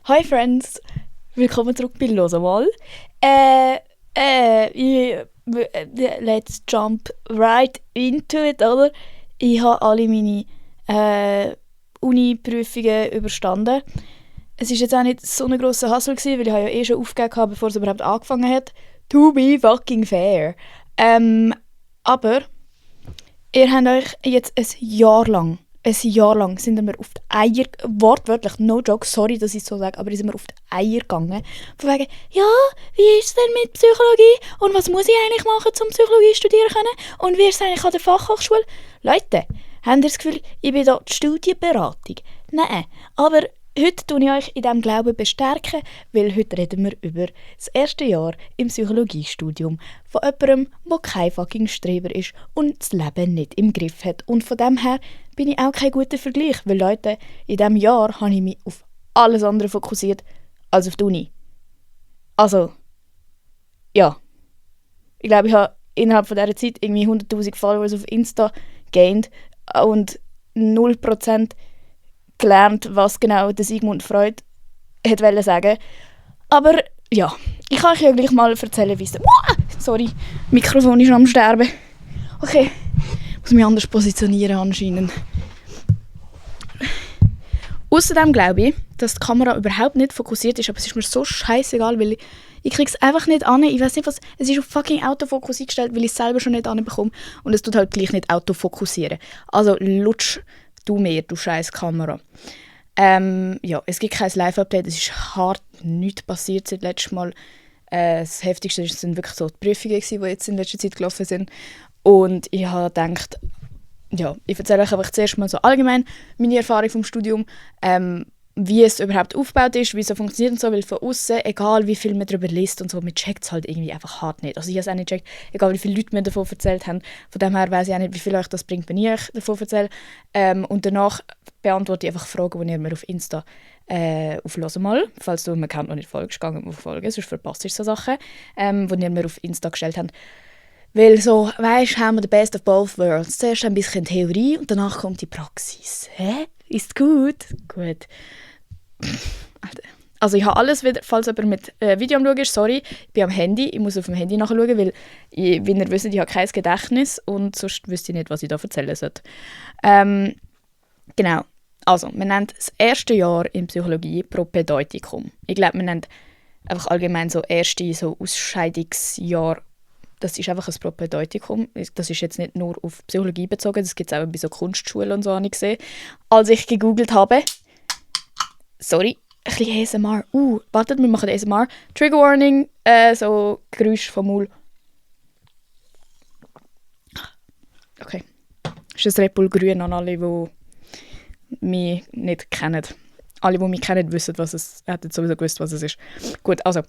Hi Friends, willkommen zurück bei «Los mal». Let's jump right into it, oder? Ich habe alle meine Uni-Prüfungen überstanden. Es war jetzt auch nicht so ein grosser Hassel, weil ich ja schon aufgegeben habe, bevor es überhaupt angefangen hat. To be fucking fair. Aber ihr habt euch jetzt ein Jahr lang sind wir auf die Eier, wortwörtlich, no joke, sorry, dass ich es so sage, aber sind wir auf die Eier gegangen. Von wegen, ja, wie ist es denn mit Psychologie? Und was muss ich eigentlich machen, um Psychologie studieren können? Und wie ist es eigentlich an der Fachhochschule? Leute, habt ihr das Gefühl, ich bin da die Studienberatung? Nein, aber heute tue ich euch in diesem Glauben bestärken, weil heute reden wir über das erste Jahr im Psychologiestudium von jemandem, der kein fucking Streber ist und das Leben nicht im Griff hat. Und von dem her bin ich auch kein guter Vergleich, weil Leute, in diesem Jahr habe ich mich auf alles andere fokussiert als auf die Uni. Also, ja. Ich glaube, ich habe innerhalb von dieser Zeit irgendwie 100'000 Followers auf Insta gained und 0% gelernt, was genau der Sigmund Freud wollte sagen. Aber ja, ich kann euch ja gleich mal erzählen, wie es... Sorry, Mikrofon ist am Sterben. Okay, ich muss mich anders positionieren anscheinend. Außerdem glaube ich, dass die Kamera überhaupt nicht fokussiert ist, aber es ist mir so scheißegal, weil ich kriege es einfach nicht an. Ich weiß nicht was. Es ist auf fucking Autofokus eingestellt, weil ich es selber schon nicht anbekomme und es tut halt gleich nicht Autofokussieren. Also lutsch du mehr, du scheiß Kamera. Ja, es gibt kein Live-Update, es ist hart nichts passiert seit letztem Mal. Das Heftigste sind wirklich so die Prüfungen, die jetzt in letzter Zeit gelaufen sind. Und ich habe gedacht, ja, ich erzähle euch einfach zuerst mal so allgemein meine Erfahrung vom Studium, wie es überhaupt aufgebaut ist, wie es so funktioniert und so, weil von außen, egal wie viel man darüber liest und so, man checkt es halt irgendwie einfach hart nicht. Also ich habe es auch nicht gecheckt, egal wie viele Leute mir davon erzählt haben. Von dem her weiss ich auch nicht, wie viel euch das bringt, wenn ich euch davon erzähle. Und danach beantworte ich einfach Fragen, die ihr mir auf Insta auf «Los mal», falls du mir kennt noch nicht folgst, geh auf Folgen, sonst verpasst du so Sachen, die ihr mir auf Insta gestellt habt. Weil so, weisst, haben wir the best of both worlds. Zuerst ein bisschen Theorie und danach kommt die Praxis. Hä? Ist gut? Gut. Also ich habe alles wieder, falls jemand mit Video am Schauen ist, sorry, ich bin am Handy, ich muss auf dem Handy nachschauen, weil, wie ihr wisst, ich habe kein Gedächtnis und sonst wüsste ich nicht, was ich da erzählen sollte. Genau, also, man nennt das erste Jahr in Psychologie Propädeutikum. Ich glaube, man nennt einfach allgemein so erste so Ausscheidungsjahr. Das ist einfach ein Propädeutikum. Das ist jetzt nicht nur auf Psychologie bezogen, das gibt es auch bei so Kunstschulen und so, habe ich gesehen. Als ich gegoogelt habe, sorry, ein bisschen ASMR. Wartet, wir machen ASMR. Trigger Warning, so Geräusch vom Maul. Okay. Das ist das Red Bull Grün an alle, die mich nicht kennen. Alle, die mich kennen, wissen, was es ist. Hätten sowieso gewusst, was es ist. Gut, also.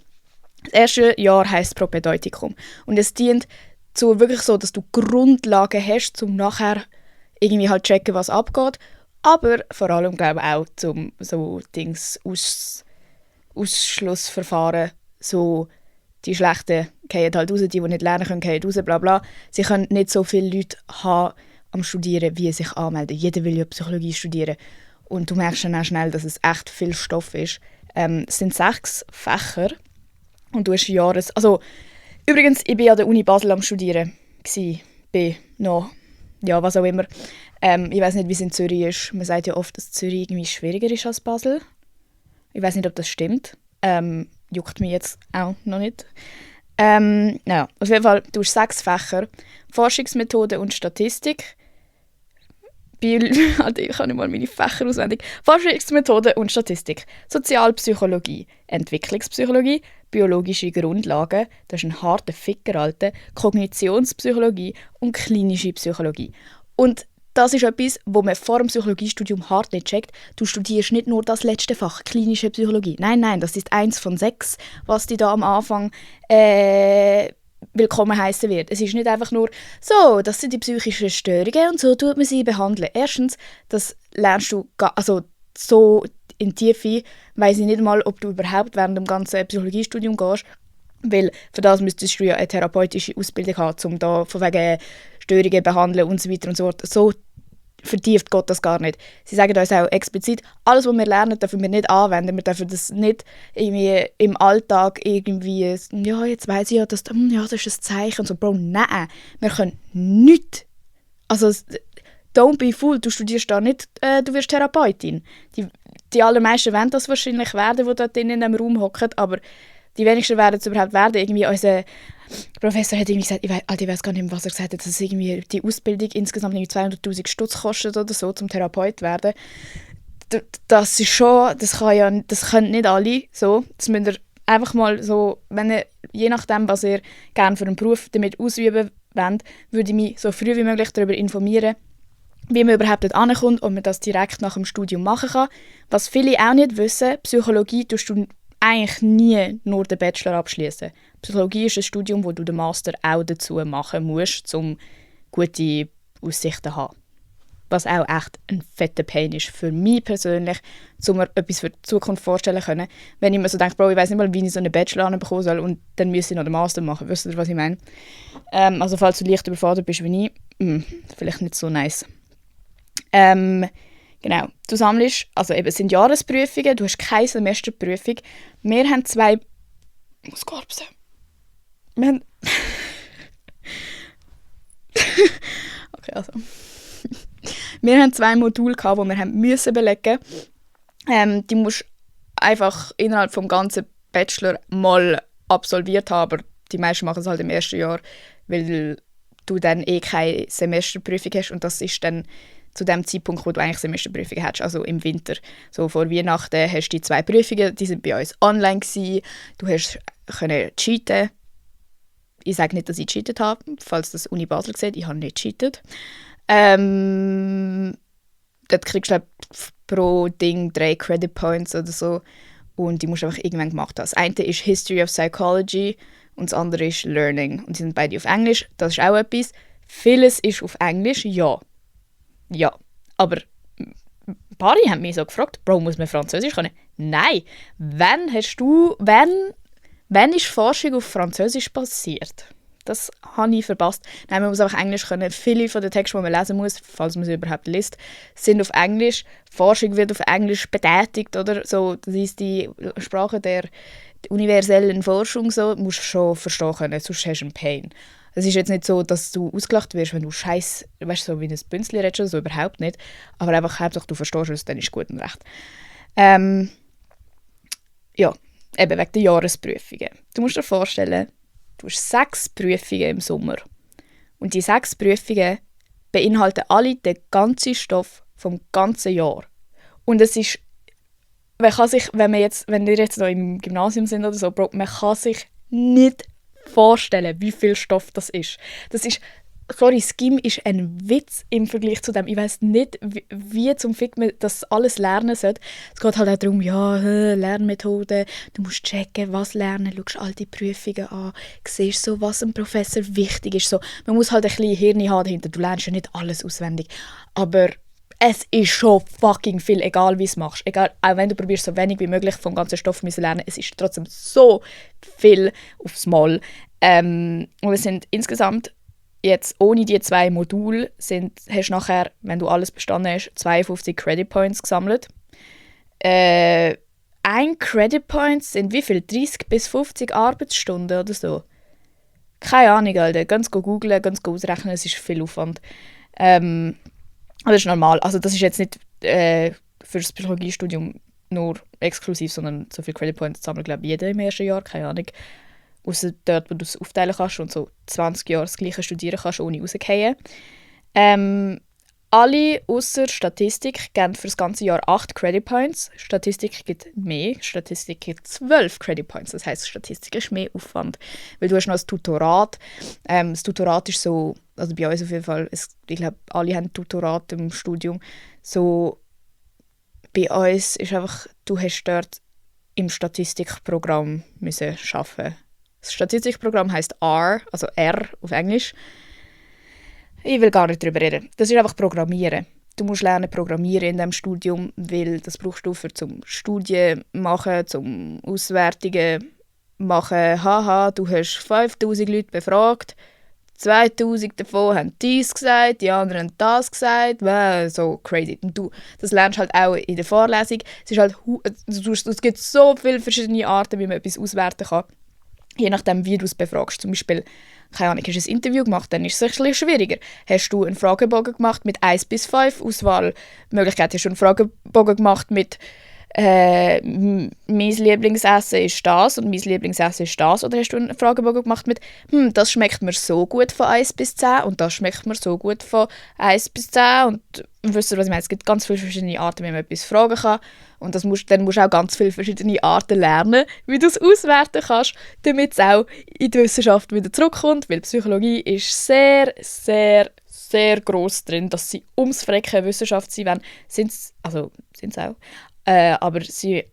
Das erste Jahr heisst Propädeutikum. Und es dient zu wirklich so, dass du Grundlagen hast, um nachher irgendwie halt checken, was abgeht. Aber vor allem, glaube ich, auch zum so Ausschlussverfahren. So, die Schlechten gehen halt raus, die nicht lernen können, gehen raus, bla bla. Sie können nicht so viele Leute haben am Studieren, wie sich anmelden. Jeder will ja Psychologie studieren. Und du merkst dann auch schnell, dass es echt viel Stoff ist. Es sind 6 Fächer. Und du hast also, übrigens, ich war an der Uni Basel am Studieren. Bin noch, ja, was auch immer. Ich weiß nicht, wie es in Zürich ist. Man sagt ja oft, dass Zürich irgendwie schwieriger ist als Basel. Ich weiß nicht, ob das stimmt. Juckt mich jetzt auch noch nicht. Naja, auf jeden Fall, du hast 6 Fächer. Forschungsmethode und Statistik. Also ich kann nicht mal meine Fächer auswendig. Forschungsmethode und Statistik. Sozialpsychologie, Entwicklungspsychologie, biologische Grundlagen, das ist ein harter Ficker, Alter, Kognitionspsychologie und klinische Psychologie. Und das ist etwas, wo man vor dem Psychologiestudium hart nicht checkt. Du studierst nicht nur das letzte Fach, klinische Psychologie. Nein, das ist 1 von 6, was dir da am Anfang willkommen heißen wird. Es ist nicht einfach nur so, das sind die psychischen Störungen und so tut man sie behandeln. Erstens, das lernst du also so in die Tiefe, weiss ich nicht mal, ob du überhaupt während dem ganzen Psychologiestudium gehst, weil für das müsstest du ja eine therapeutische Ausbildung haben, um da von wegen Störungen behandeln und so weiter und so fort. So vertieft geht das gar nicht. Sie sagen uns auch explizit, alles, was wir lernen, dürfen wir nicht anwenden. Wir dürfen das nicht irgendwie im Alltag irgendwie, ja, jetzt weiss ich ja, das ist ein Zeichen und so. Bro, nein, wir können nichts. Also, don't be fooled, du studierst da nicht, du wirst Therapeutin. Die allermeisten wollen das wahrscheinlich werden, die dort in diesem Raum hocken, aber die wenigsten werden es überhaupt werden. Irgendwie unser Professor hat irgendwie gesagt, ich weiß gar nicht mehr, was er gesagt hat, dass irgendwie die Ausbildung insgesamt 200'000 Stutz kostet oder so, zum Therapeut werden. Das ist schon, das können nicht alle so. Das müsst ihr einfach mal so, wenn ihr, je nachdem, was ihr gerne für einen Beruf damit ausüben wollt, würde ich mich so früh wie möglich darüber informieren, wie man überhaupt dort ankommt und man das direkt nach dem Studium machen kann. Was viele auch nicht wissen, Psychologie tust du eigentlich nie nur den Bachelor abschließen. Psychologie ist ein Studium, wo du den Master auch dazu machen musst, um gute Aussichten zu haben. Was auch echt ein fetter Pain ist für mich persönlich, um mir etwas für die Zukunft vorstellen zu können. Wenn ich mir so denke, Bro, ich weiss nicht mal, wie ich so einen Bachelor bekommen soll und dann müsste ich noch den Master machen. Wisst ihr, was ich meine? Also falls du leicht überfordert bist wie ich, vielleicht nicht so nice. Genau, du sammelst, also eben, es sind Jahresprüfungen, du hast keine Semesterprüfung. Wir haben 2... Ich muss korpsen. Wir haben... Okay, also... Wir haben 2 Module gehabt, die wir haben müssen belegen. Die musst du einfach innerhalb des ganzen Bachelor mal absolviert haben, aber die meisten machen es halt im ersten Jahr, weil du dann keine Semesterprüfung hast und das ist dann zu dem Zeitpunkt, wo du eigentlich Semesterprüfungen hast, also im Winter. So vor Weihnachten hast du die 2 Prüfungen, die sind bei uns online gewesen. Du hast können cheaten. Ich sage nicht, dass ich gecheatet habe, falls das Uni Basel sieht, ich habe nicht gecheatet. Dort kriegst du pro Ding 3 Credit Points oder so und die musst du einfach irgendwann gemacht haben. Das eine ist History of Psychology und das andere ist Learning und die sind beide auf Englisch, das ist auch etwas. Vieles ist auf Englisch, ja. Ja, aber ein paar haben mich so gefragt, Bro, muss man Französisch können? Nein. Wann ist Forschung auf Französisch passiert? Das habe ich verpasst. Nein, man muss einfach Englisch können. Viele von den Texten, die man lesen muss, falls man sie überhaupt liest, sind auf Englisch. Forschung wird auf Englisch betätigt, oder? So, das ist die Sprache der universellen Forschung, so, musst du schon verstehen können, sonst hast du einen Pain. Es ist jetzt nicht so, dass du ausgelacht wirst, wenn du Scheiß, weißt du, so wie ein Bünzli redest oder so, überhaupt nicht. Aber einfach, Hauptsache du verstehst es, dann ist gut und recht. Ja, eben wegen der Jahresprüfungen. Du musst dir vorstellen, du hast 6 Prüfungen im Sommer. Und die 6 Prüfungen beinhalten alle den ganzen Stoff vom ganzen Jahr. Und es ist, wenn wir jetzt noch im Gymnasium sind oder so, Bro, man kann sich nicht vorstellen, wie viel Stoff das ist. Skim ist ein Witz im Vergleich zu dem. Ich weiss nicht, wie zum Fick man das alles lernen sollte. Es geht halt auch darum, ja, Lernmethoden, du musst checken, was lernen, schaust all die Prüfungen an, siehst so, was einem Professor wichtig ist. So, man muss halt ein bisschen Hirn haben dahinter. Du lernst ja nicht alles auswendig. Aber es ist schon fucking viel, egal wie du es machst. Egal, auch wenn du probierst, so wenig wie möglich vom ganzen Stoff zu lernen, es ist trotzdem so viel aufs Mal. Und es sind insgesamt jetzt ohne die 2 Module hast du nachher, wenn du alles bestanden hast, 52 Credit Points gesammelt. Ein Credit Point sind wie viel? 30 bis 50 Arbeitsstunden oder so? Keine Ahnung, Alter. Ganz googeln, ganz ausrechnen, es ist viel Aufwand. Das ist normal. Also das ist jetzt nicht für das Psychologiestudium nur exklusiv, sondern so viele Credit Points sammelt, glaube ich, jeder im ersten Jahr, keine Ahnung. Ausser dort, wo du es aufteilen kannst und so 20 Jahre das Gleiche studieren kannst, ohne rausgefallen. Alle ausser Statistik geben für das ganze Jahr 8 Credit Points. Statistik gibt mehr. Statistik gibt 12 Credit Points. Das heisst, Statistik ist mehr Aufwand. Weil du hast noch ein Tutorat. Das Tutorat ist so, also bei uns auf jeden Fall, ich glaube, alle haben ein Tutorat im Studium. So, bei uns ist einfach, du hast dort im Statistikprogramm müssen arbeiten. Das Statistikprogramm heisst R, also R auf Englisch. Ich will gar nicht darüber reden. Das ist einfach Programmieren. Du musst lernen Programmieren in diesem Studium, weil das brauchst du zum Studien machen, zum Auswertungen machen. Haha, du hast 5000 Leute befragt, 2000 davon haben dies gesagt, die anderen haben das gesagt, so crazy. Und das lernst halt auch in der Vorlesung. Es ist halt, es gibt so viele verschiedene Arten, wie man etwas auswerten kann. Je nachdem, wie du es befragst. Zum Beispiel, keine Ahnung, hast du ein Interview gemacht, dann ist es ein bisschen schwieriger. Hast du einen Fragebogen gemacht mit 1 bis 5 Auswahlmöglichkeiten? Hast du einen Fragebogen gemacht mit mein Lieblingsessen ist das und mein Lieblingsessen ist das? Oder hast du einen Fragebogen gemacht mit das schmeckt mir so gut von 1 bis 10 und das schmeckt mir so gut von 1 bis 10 und wisst ihr, was ich meine? Es gibt ganz viele verschiedene Arten, wie man etwas fragen kann und dann musst du auch ganz viele verschiedene Arten lernen, wie du es auswerten kannst, damit es auch in die Wissenschaft wieder zurückkommt, weil Psychologie ist sehr, sehr, sehr gross drin, dass sie ums Frecken Wissenschaft sein wollen. Sind es auch. Aber die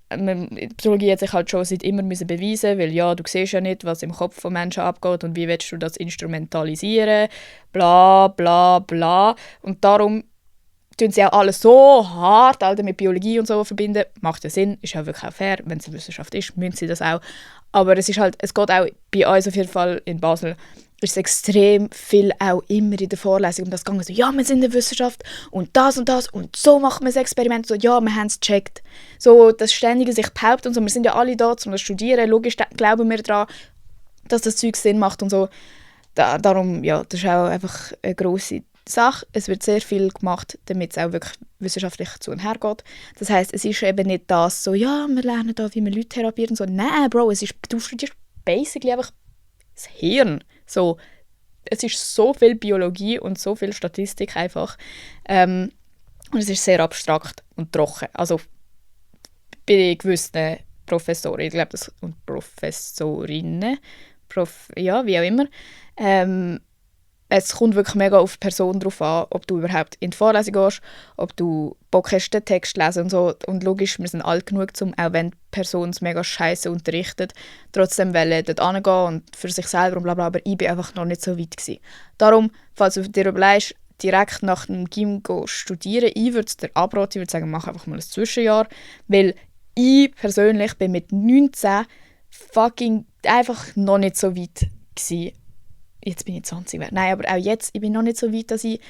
Psychologie hat sich halt schon seit immer beweisen, weil ja, du siehst ja nicht, was im Kopf von Menschen abgeht und wie willst du das instrumentalisieren, bla bla bla. Und darum tun sie auch alles so hart Alter, mit Biologie und so verbinden. Macht ja Sinn, ist ja wirklich auch fair, wenn es eine Wissenschaft ist, müssen sie das auch. Aber es geht auch bei uns auf jeden Fall in Basel, ist extrem viel auch immer in der Vorlesung um das gegangen. So, ja, wir sind in der Wissenschaft und so macht man das Experiment. So, ja, wir haben es gecheckt. So, das ständige sich behaupten und so. Wir sind ja alle da, um das zu studieren. Logisch glauben wir daran, dass das Zeug Sinn macht und so. Darum, ja, das ist auch einfach eine grosse Sache. Es wird sehr viel gemacht, damit es auch wirklich wissenschaftlich zu und her geht. Das heisst, es ist eben nicht das so, ja, wir lernen da, wie man Leute therapiert und so. Nein, Bro, du studierst basically einfach das Hirn. So, es ist so viel Biologie und so viel Statistik einfach. Und es ist sehr abstrakt und trocken. Also bei gewissen Professoren, ich glaube, und Professorinnen, ja, wie auch immer. Es kommt wirklich mega auf die Person drauf an, ob du überhaupt in die Vorlesung gehst, ob du Bock hast, den Text zu lesen und so. Und logisch, wir sind alt genug, auch wenn die Person es mega scheiße unterrichtet, trotzdem dort hingehen und für sich selber und blablabla. Aber ich bin einfach noch nicht so weit gewesen. Darum, falls du dir überlegst, direkt nach dem Gym studieren, ich würde es dir abraten, ich würde sagen, mach einfach mal ein Zwischenjahr, weil ich persönlich bin mit 19 fucking einfach noch nicht so weit gewesen. Jetzt bin ich 20. Nein, aber auch jetzt, ich bin noch nicht so weit, dass ich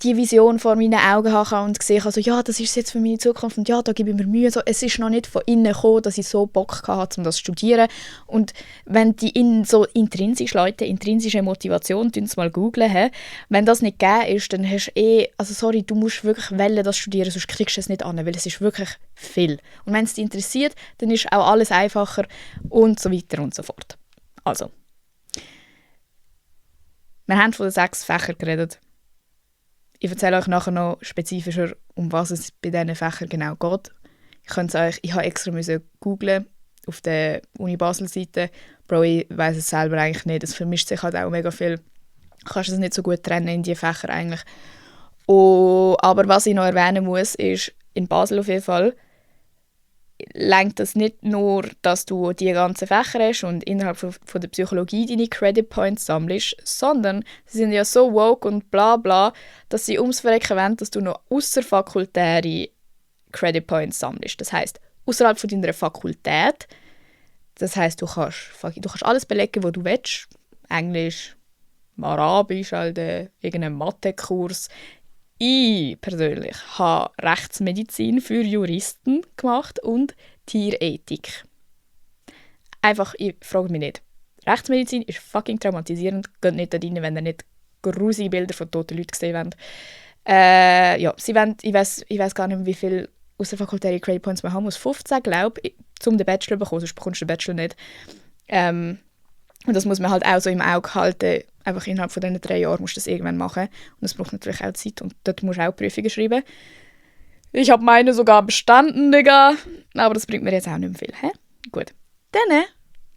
die Vision vor meinen Augen habe und sehe, also, ja, das ist jetzt für meine Zukunft und ja, da gebe ich mir Mühe. So, es ist noch nicht von innen gekommen, dass ich so Bock hatte, um das zu studieren. Und wenn die so intrinsische Motivation, mal googlen, wenn das nicht gegeben ist, dann hast du also sorry, du musst wirklich wollen, das studieren, sonst kriegst du es nicht an, weil es ist wirklich viel. Und wenn es dich interessiert, dann ist auch alles einfacher und so weiter und so fort. Also, wir haben von den 6 Fächern geredet. Ich erzähle euch nachher noch spezifischer, um was es bei diesen Fächern genau geht. Ich habe extra googlen auf der Uni Basel-Seite. Bro, ich weiss es selber eigentlich nicht. Es vermischt sich halt auch mega viel. Du kannst es nicht so gut trennen in diese Fächer eigentlich. Aber was ich noch erwähnen muss, ist, in Basel auf jeden Fall, reicht das nicht nur, dass du die ganzen Fächer hast und innerhalb von der Psychologie deine Credit Points sammelst, sondern sie sind ja so woke und bla bla, dass sie ums Verrecken wollen, dass du noch ausserfakultäre Credit Points sammelst. Das heisst, außerhalb von deiner Fakultät, das heisst, du kannst alles belegen, was du willst. Englisch, Arabisch, irgendeinen Mathekurs. Ich persönlich habe Rechtsmedizin für Juristen gemacht und Tierethik. Einfach, ich frage mich nicht. Rechtsmedizin ist fucking traumatisierend. Geht nicht da rein, wenn ihr nicht grusige Bilder von toten Leuten gesehen habt. Ja, ich weiss gar nicht mehr, wie viel außerfakultäre Credit Points man haben muss. 15, glaube ich, um den Bachelor zu bekommen, sonst bekommst du den Bachelor nicht. Und das muss man halt auch so im Auge halten. Einfach innerhalb von diesen 3 Jahren musst du das irgendwann machen. Und das braucht natürlich auch Zeit. Und dort musst du auch Prüfungen schreiben. Ich habe meine sogar bestanden, Digga. Aber das bringt mir jetzt auch nicht mehr viel. He? Gut. Dann,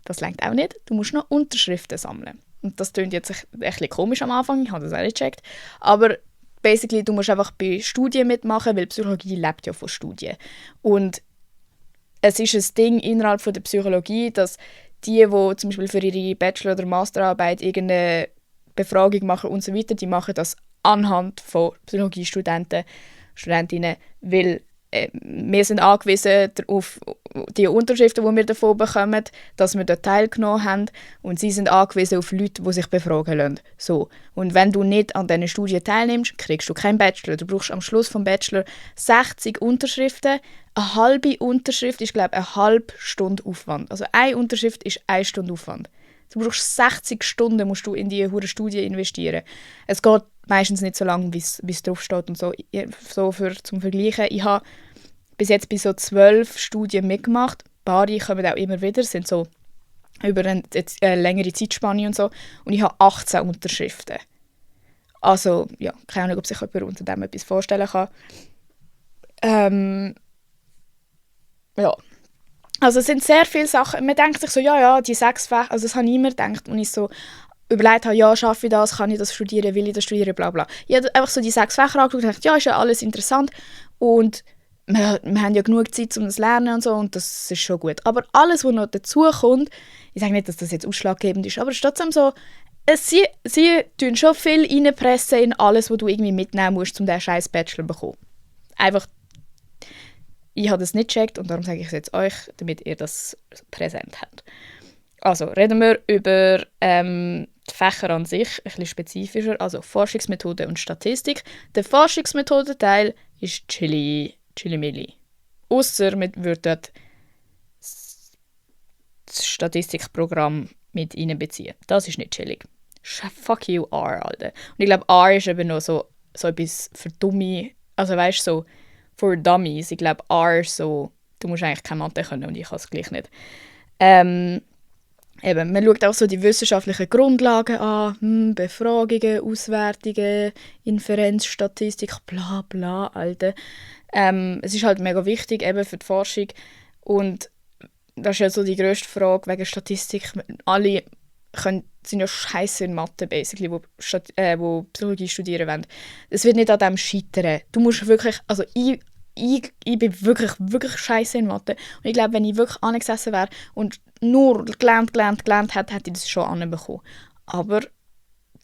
das reicht auch nicht, du musst noch Unterschriften sammeln. Und das klingt jetzt ein bisschen komisch am Anfang, ich habe das auch nicht gecheckt. Aber basically, du musst einfach bei Studien mitmachen, weil Psychologie lebt ja von Studien. Und es ist ein Ding innerhalb von der Psychologie, dass die zum Beispiel für ihre Bachelor- oder Masterarbeit irgendeine Befragung machen und so weiter, die machen das anhand von Psychologiestudenten, Studentinnen, weil wir sind angewiesen auf die Unterschriften, die wir davon bekommen, dass wir dort teilgenommen haben. Und sie sind angewiesen auf Leute, die sich befragen lassen. So. Und wenn du nicht an diesen Studien teilnimmst, kriegst du keinen Bachelor. Du brauchst am Schluss vom Bachelor 60 Unterschriften. Eine halbe Unterschrift ist, glaube ich, eine halbe Stunde Aufwand. Also eine Unterschrift ist 1 Stunde Aufwand. Du brauchst 60 Stunden musst du in diese hure Studie investieren. Es geht meistens nicht so lange, wie es drauf steht und so. Zum Vergleichen, ich habe bis jetzt bei so 12 Studien mitgemacht. Ein paar kommen auch immer wieder, sind so über eine längere Zeitspanne und so. Und ich habe 18 Unterschriften. Also, ja, keine Ahnung, ob sich jemand unter dem etwas vorstellen kann. Ja. Also es sind sehr viele Sachen. Man denkt sich so, ja, die 6 Fächer, also das habe ich immer gedacht, und ich so überlegt habe, ja, schaffe ich das, kann ich das studieren, will ich das studieren, bla bla. Ich habe einfach so die 6 Fächer angeschaut und gedacht, ja, ist ja alles interessant und wir haben ja genug Zeit, um das zu lernen und so, und das ist schon gut. Aber alles, was noch dazu kommt, ich sage nicht, dass das jetzt ausschlaggebend ist, aber es ist trotzdem so, sie tun schon viel reinpressen in alles, was du irgendwie mitnehmen musst, um diesen scheiß Bachelor zu bekommen. Einfach, ich habe das nicht gecheckt und darum sage ich es jetzt euch, damit ihr das präsent habt. Also, reden wir über die Fächer an sich, ein bisschen spezifischer, also Forschungsmethode und Statistik. Der Forschungsmethodenteil ist Chili-Milli. Ausser man würde dort das Statistikprogramm mit einbeziehen. Das ist nicht chillig. Fuck you, R, Alter. Und ich glaube, R ist eben noch so etwas für Dumme, also weißt du, so for Dummies. Ich glaube, R so, du musst eigentlich keine Mathe können und ich kann es gleich nicht. Eben, man schaut auch so die wissenschaftlichen Grundlagen an, Befragungen, Auswertungen, Inferenz, Statistik, bla bla, Alter. Es ist halt mega wichtig eben für die Forschung und das ist ja so die grösste Frage wegen Statistik. Alle sind ja scheiße in Mathe, basically, wo Psychologie studieren wollen. Es wird nicht an dem scheitern. Du musst wirklich, also ich bin wirklich, wirklich scheiße in Mathe. Und ich glaube, wenn ich wirklich angesessen wäre und nur gelernt hätte, hätte ich das schon anbekommen. Aber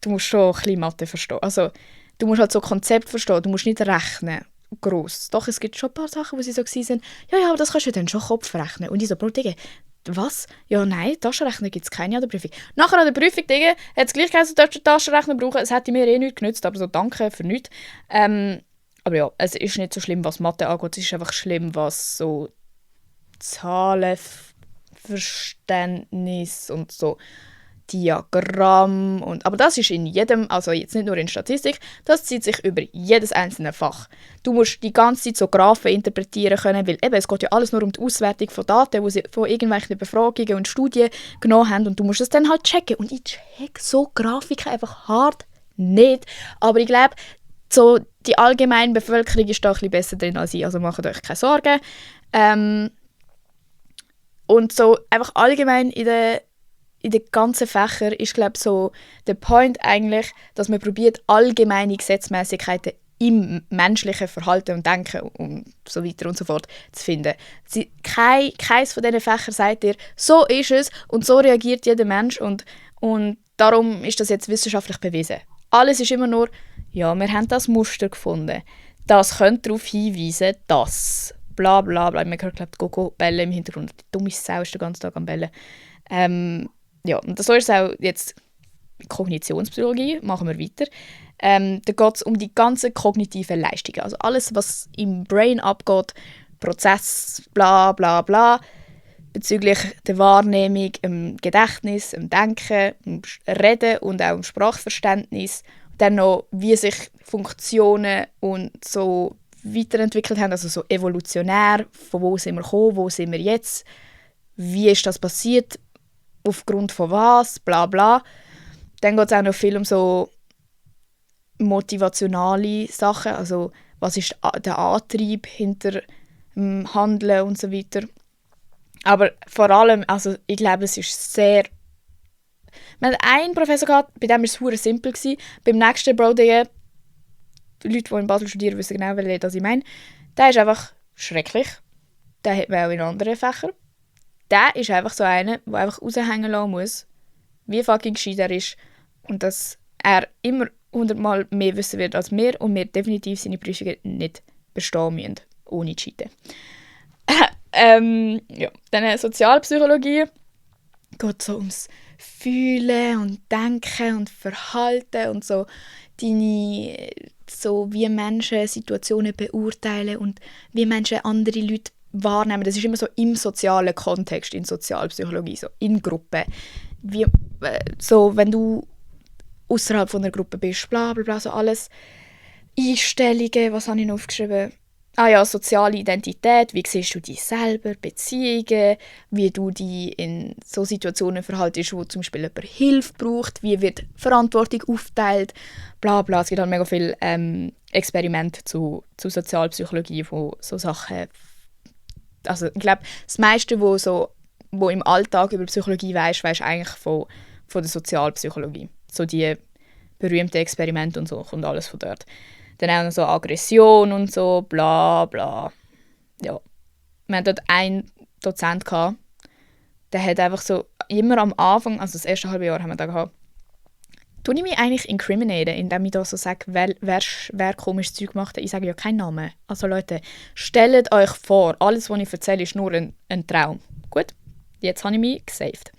du musst schon ein bisschen Mathe verstehen. Also, du musst halt so Konzept verstehen. Du musst nicht rechnen. Gross. Doch, es gibt schon ein paar Sachen, wo sie so waren, ja, aber das kannst du dann schon Kopf rechnen. Und ich so, Bro, Digga, was? Ja, nein, Taschenrechner gibt es keine an der Prüfung. Nachher an der Prüfung, Digga, hat es gleich geheißen, du darfst Taschenrechner brauchen. Es hätte mir nichts genützt, aber so danke für nichts. Aber ja, es ist nicht so schlimm, was Mathe angeht. Es ist einfach schlimm, was so Zahlenverständnis und so Diagramm und... Aber das ist in jedem, also jetzt nicht nur in Statistik, das zieht sich über jedes einzelne Fach. Du musst die ganze Zeit so Graphen interpretieren können, weil eben, es geht ja alles nur um die Auswertung von Daten, die sie von irgendwelchen Befragungen und Studien genommen haben und du musst es dann halt checken. Und ich check so Grafiken einfach hart nicht. Aber ich glaube, so die allgemeine Bevölkerung ist da ein bisschen besser drin als ich, also macht euch keine Sorgen. Und so einfach allgemein in den ganzen Fächern ist, glaube ich, so der Point eigentlich, dass man probiert, allgemeine Gesetzmäßigkeiten im menschlichen Verhalten und Denken und so weiter und so fort zu finden. Keines von diesen Fächern sagt dir, so ist es und so reagiert jeder Mensch und darum ist das jetzt wissenschaftlich bewiesen. Alles ist immer nur, ja, wir haben das Muster gefunden. Das könnte darauf hinweisen, dass bla bla bla. Man hört, glaube ich, Gogo bellen im Hintergrund. Die dumme Sau ist den ganzen Tag am Bellen. Ja, und so ist es auch jetzt Kognitionspsychologie. Machen wir weiter. Da geht es um die ganzen kognitiven Leistungen. Also alles, was im Brain abgeht, Prozess, bla bla bla, bezüglich der Wahrnehmung, dem Gedächtnis, dem Denken, dem Reden und auch dem Sprachverständnis. Dann noch, wie sich Funktionen und so weiterentwickelt haben, also so evolutionär, von wo sind wir gekommen, wo sind wir jetzt, wie ist das passiert, aufgrund von was, bla bla. Dann geht es auch noch viel um so motivationale Sachen, also was ist der Antrieb hinter dem Handeln und so weiter. Aber vor allem, also ich glaube, es ist sehr... Wir hatten einen Professor gehabt, bei dem war es super simpel. Beim nächsten, Bro, die Leute, die in Basel studieren, wissen genau, was ich meine. Der ist einfach schrecklich. Den hat man auch in anderen Fächern. Der ist einfach so einer, der einfach raushängen lassen muss, wie fucking gescheit er ist. Und dass er immer 100-mal mehr wissen wird als wir und wir definitiv seine Prüfungen nicht bestehen müssen. ohne Cheaten. Ja, dann Sozialpsychologie geht so ums Fühlen und Denken und Verhalten und so so wie Menschen Situationen beurteilen und wie Menschen andere Leute wahrnehmen. Das ist immer so im sozialen Kontext, in Sozialpsychologie, so in Gruppen. Wie, so, wenn du außerhalb von einer Gruppe bist, bla bla bla, so alles. Einstellungen, was habe ich noch aufgeschrieben? Ah ja, soziale Identität, wie siehst du dich selber, Beziehungen, wie du dich in so Situationen verhaltest, wo zum Beispiel jemand Hilfe braucht, wie wird Verantwortung aufgeteilt, bla bla. Es gibt halt mega viele Experimente zu Sozialpsychologie, wo so Sachen... Also ich glaube, das meiste, wo im Alltag über Psychologie weisst eigentlich von der Sozialpsychologie. So die berühmten Experimente und so, kommt alles von dort. Dann auch noch so Aggression und so, bla bla. Ja. Wir hatten dort einen Dozent, der hat einfach so immer am Anfang, also das erste halbe Jahr haben wir da gehabt, tue ich mich eigentlich incriminaten, indem ich da so sage, wer komisches Zeug macht. Ich sage ja keinen Namen. Also Leute, stellt euch vor, alles, was ich erzähle, ist nur ein Traum. Gut, jetzt habe ich mich gesaved.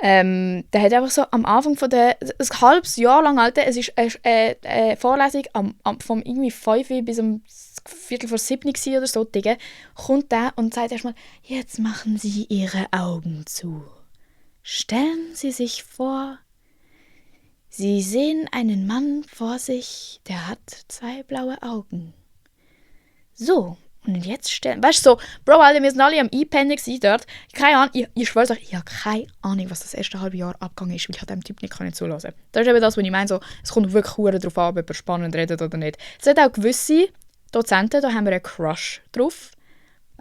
Der hat einfach so am Anfang von ein halbes Jahr lang, Alter, es ist eine Vorlesung vom irgendwie 5 Uhr bis um Viertel vor 7 Uhr oder so, Digga, kommt der und sagt erstmal, jetzt machen Sie Ihre Augen zu. Stellen Sie sich vor, Sie sehen einen Mann vor sich, der hat 2 blaue Augen. So, und jetzt stellen... Weißt du, so, Bro, Alter, wir sind alle am Einpennen dort. Keine Ahnung, ich schwöre euch, ich habe keine Ahnung, was das erste halbe Jahr abgegangen ist, weil ich dem Typ nicht zuhören konnte. Das ist eben das, was ich meine, so, es kommt wirklich darauf an, ob er spannend redet oder nicht. Es hat auch gewisse Dozenten, da haben wir einen Crush drauf.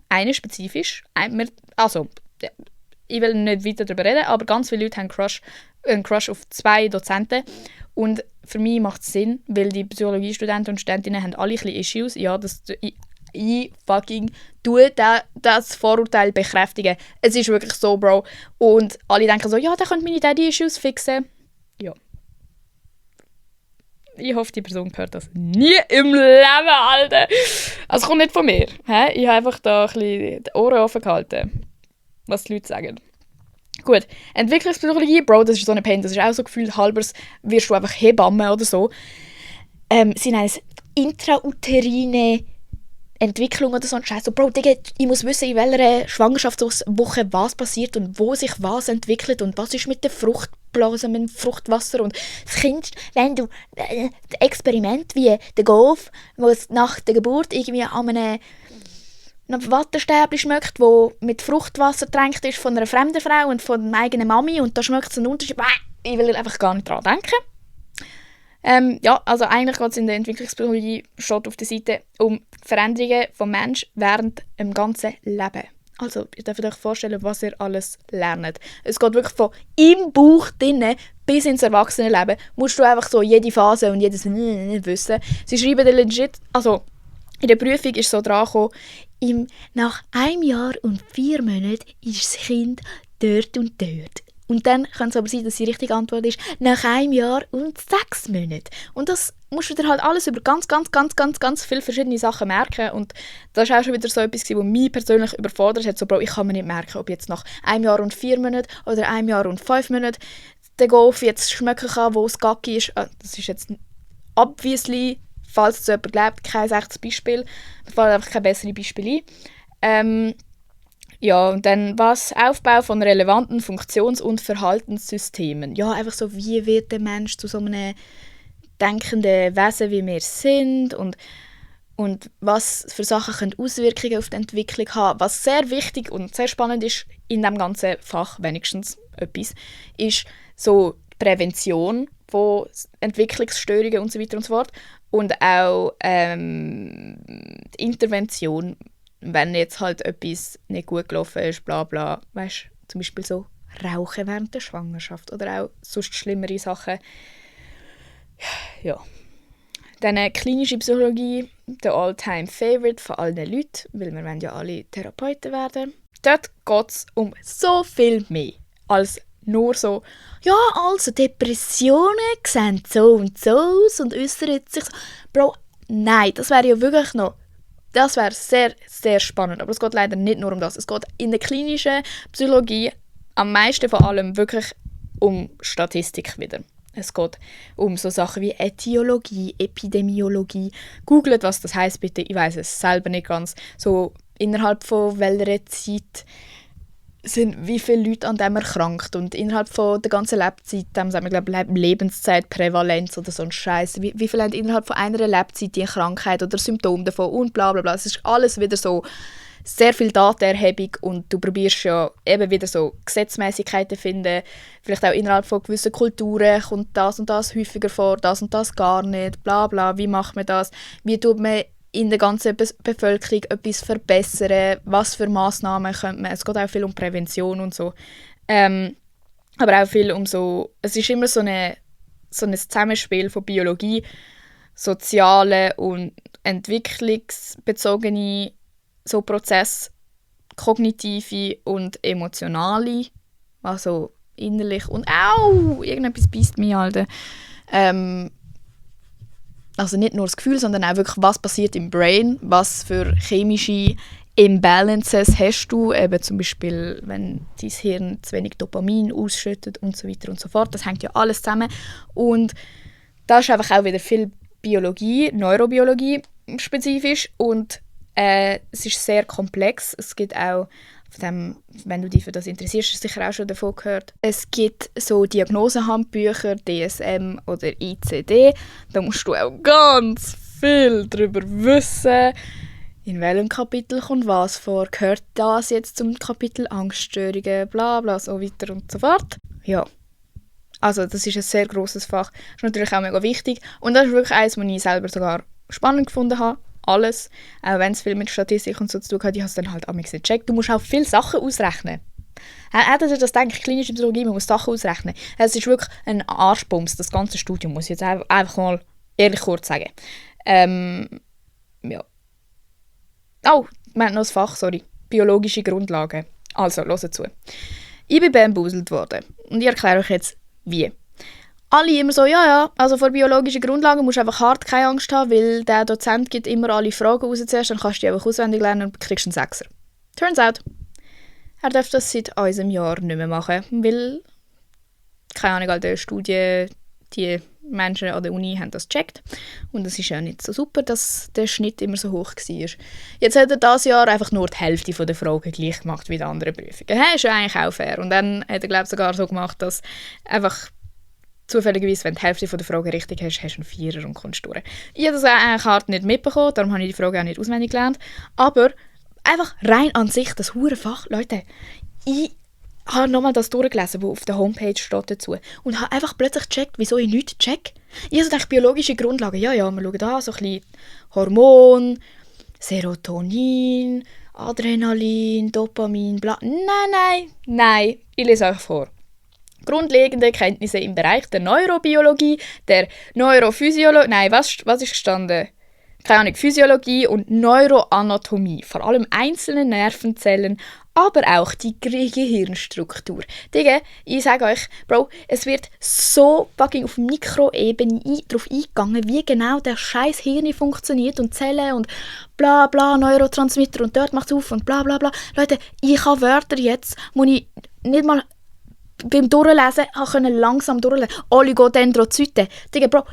Einen spezifisch. Also, ich will nicht weiter darüber reden, aber ganz viele Leute haben einen Crush auf 2 Dozenten. Und für mich macht es Sinn, weil die Psychologiestudenten und Studentinnen haben alle ein bisschen Issues. Ja, ich fucking tue das Vorurteil bekräftigen. Es ist wirklich so, Bro. Und alle denken so, ja, der könnte meine Daddy-Issues fixen. Ja. Ich hoffe, die Person hört das nie im Leben, Alter. Also, es kommt nicht von mir. Ich habe einfach da ein bisschen die Ohren offen gehalten, was die Leute sagen. Gut, Entwicklungspsychologie, Bro, das ist so eine Pain, das ist auch so gefühlt halbers, wirst du einfach Hebamme oder so. Sie nennen es intrauterine Entwicklung oder so ein Scheiß. So, Bro, Digga, ich muss wissen, in welcher Schwangerschaftswoche was passiert und wo sich was entwickelt und was ist mit der Fruchtblase, mit dem Fruchtwasser und das Kind, wenn du das Experiment wie der Golf, wo es nach der Geburt irgendwie an einem Wattestäbchen schmeckt, wo mit Fruchtwasser getränkt ist von einer fremden Frau und von der eigenen Mami und da schmeckt es einen Unterschied. Ich will einfach gar nicht daran denken. Ja, also eigentlich geht es in der Entwicklungspsychologie steht auf der Seite um Veränderungen vom Menschen während dem ganzen Leben. Also, ihr dürft euch vorstellen, was ihr alles lernt. Es geht wirklich von im Bauch drinnen bis ins Erwachsenenleben. Musst du einfach so jede Phase und jedes wissen. Sie schreiben dann legit, also in der Prüfung ist so dran gekommen, nach 1 Jahr und 4 Monaten ist das Kind dort und dort. Und dann kann es aber sein, dass die richtige Antwort ist, nach 1 Jahr und 6 Monaten. Und das musst du dir halt alles über ganz viele verschiedene Sachen merken. Und das war auch schon wieder so etwas, was mich persönlich überfordert hat. So, Bro, ich kann mir nicht merken, ob jetzt nach 1 Jahr und 4 Monaten oder 1 Jahr und 5 Monaten der Golf jetzt schmecken kann, wo es Gacki ist. Das ist jetzt obviously, falls es jemand glaubt, kein echtes Beispiel. Mir fallen einfach keine besseren Beispiele ein. Ja, und dann was? Aufbau von relevanten Funktions- und Verhaltenssystemen. Ja, einfach so, wie wird der Mensch zu so einem denkenden Wesen, wie wir sind und was für Sachen können Auswirkungen auf die Entwicklung haben. Was sehr wichtig und sehr spannend ist in diesem ganzen Fach, wenigstens etwas, ist so Prävention von Entwicklungsstörungen und so weiter und so fort. Und auch die Intervention, wenn jetzt halt etwas nicht gut gelaufen ist, bla bla, weißt, zum Beispiel so Rauchen während der Schwangerschaft oder auch sonst schlimmere Sachen. Ja. Dann klinische Psychologie, der All-Time-Favorite von allen Leuten, weil wir wollen ja alle Therapeuten werden. Dort geht es um so viel mehr als nur so, ja, also Depressionen sehen so und so aus und äußern sich so. Bro, nein, das wäre ja wirklich noch Das wäre sehr, sehr spannend. Aber es geht leider nicht nur um das. Es geht in der klinischen Psychologie am meisten vor allem wirklich um Statistik wieder. Es geht um so Sachen wie Äthiologie, Epidemiologie. Googlet, was das heisst, bitte. Ich weiß es selber nicht ganz. So innerhalb von welcher Zeit sind wie viele Leute an dem erkrankt und innerhalb von der ganzen Lebzeit, dem sagen wir, glaube ich, Lebenszeitprävalenz oder so ein Scheiß. Wie viele haben innerhalb von einer Lebzeit die Krankheit oder Symptome davon und bla bla bla. Es ist alles wieder so sehr viel Datenerhebung und du probierst ja eben wieder so Gesetzmäßigkeiten finden. Vielleicht auch innerhalb von gewissen Kulturen kommt das und das häufiger vor, das und das gar nicht, bla bla. Wie macht man das? Wie tut man in der ganzen Bevölkerung etwas verbessern? Was für Massnahmen könnte man? Es geht auch viel um Prävention und so. Aber auch viel um so... Es ist immer so ein Zusammenspiel von Biologie, soziale und entwicklungsbezogene so Prozesse, kognitive und emotionale, also innerlich und irgendetwas beißt mich, Alter. Also nicht nur das Gefühl, sondern auch wirklich, was passiert im Brain, was für chemische Imbalances hast du, eben zum Beispiel, wenn dein Hirn zu wenig Dopamin ausschüttet und so weiter und so fort. Das hängt ja alles zusammen. Und da ist einfach auch wieder viel Biologie, Neurobiologie spezifisch und es ist sehr komplex. Es gibt auch, wenn du dich für das interessierst, hast du sicher auch schon davon gehört. Es gibt so Diagnosehandbücher, DSM oder ICD. Da musst du auch ganz viel darüber wissen. In welchem Kapitel kommt was vor? Gehört das jetzt zum Kapitel Angststörungen? Bla bla, so weiter und so fort. Ja. Also das ist ein sehr grosses Fach. Das ist natürlich auch mega wichtig. Und das ist wirklich eines, was ich selber sogar spannend gefunden habe. Alles, auch wenn es viel mit Statistik und so zu tun hat, ich habe es dann halt nicht gecheckt. Du musst auch viele Sachen ausrechnen. Hättet ihr das gedacht, klinische Psychologie, man muss Sachen ausrechnen. Es ist wirklich ein Arschbums, das ganze Studium, muss ich jetzt einfach mal ehrlich kurz sagen. Ja. Oh, wir haben noch ein Fach, sorry. Biologische Grundlagen. Also, hört zu. Ich bin bambuselt worden und ich erkläre euch jetzt, wie. Alle immer so, ja, also vor biologischen Grundlagen musst du einfach hart keine Angst haben, weil der Dozent gibt immer alle Fragen raus zuerst, dann kannst du die einfach auswendig lernen und kriegst einen Sechser. Turns out, er darf das seit unserem Jahr nicht mehr machen, weil, keine Ahnung, alle Studien, die Menschen an der Uni haben das gecheckt und es ist ja nicht so super, dass der Schnitt immer so hoch war. Jetzt hat er dieses Jahr einfach nur die Hälfte der Fragen gleich gemacht wie die anderen Prüfungen. Ist ja eigentlich auch fair. Und dann hat er, glaube ich, sogar so gemacht, dass einfach zufälligerweise, wenn du die Hälfte der Fragen richtig hast, hast du einen Vierer und kommst durch. Ich habe das eigentlich hart nicht mitbekommen, darum habe ich die Frage auch nicht auswendig gelernt. Aber einfach rein an sich, das Hurenfach, Leute, ich habe nochmal das durchgelesen, was auf der Homepage steht dazu. Und habe einfach plötzlich gecheckt, wieso ich nichts check. Ich habe gedacht, biologische Grundlagen, ja, wir schauen da so ein bisschen Hormon, Serotonin, Adrenalin, Dopamin, bla. Nein, ich lese euch vor. Grundlegende Kenntnisse im Bereich der Neurobiologie, der Neurophysiologie, was ist gestanden? Keine Ahnung, Physiologie und Neuroanatomie, vor allem einzelne Nervenzellen, aber auch die Gehirnstruktur. Digga, ich sage euch, Bro, es wird so fucking auf Mikroebene darauf eingegangen, wie genau der scheiß Hirn funktioniert und Zellen und bla bla, Neurotransmitter und dort macht's auf und bla bla bla. Leute, ich habe Wörter jetzt, wo ich nicht mal beim Durchlesen konnte langsam durchlesen. Oligodendrozyten. Digga, Bro,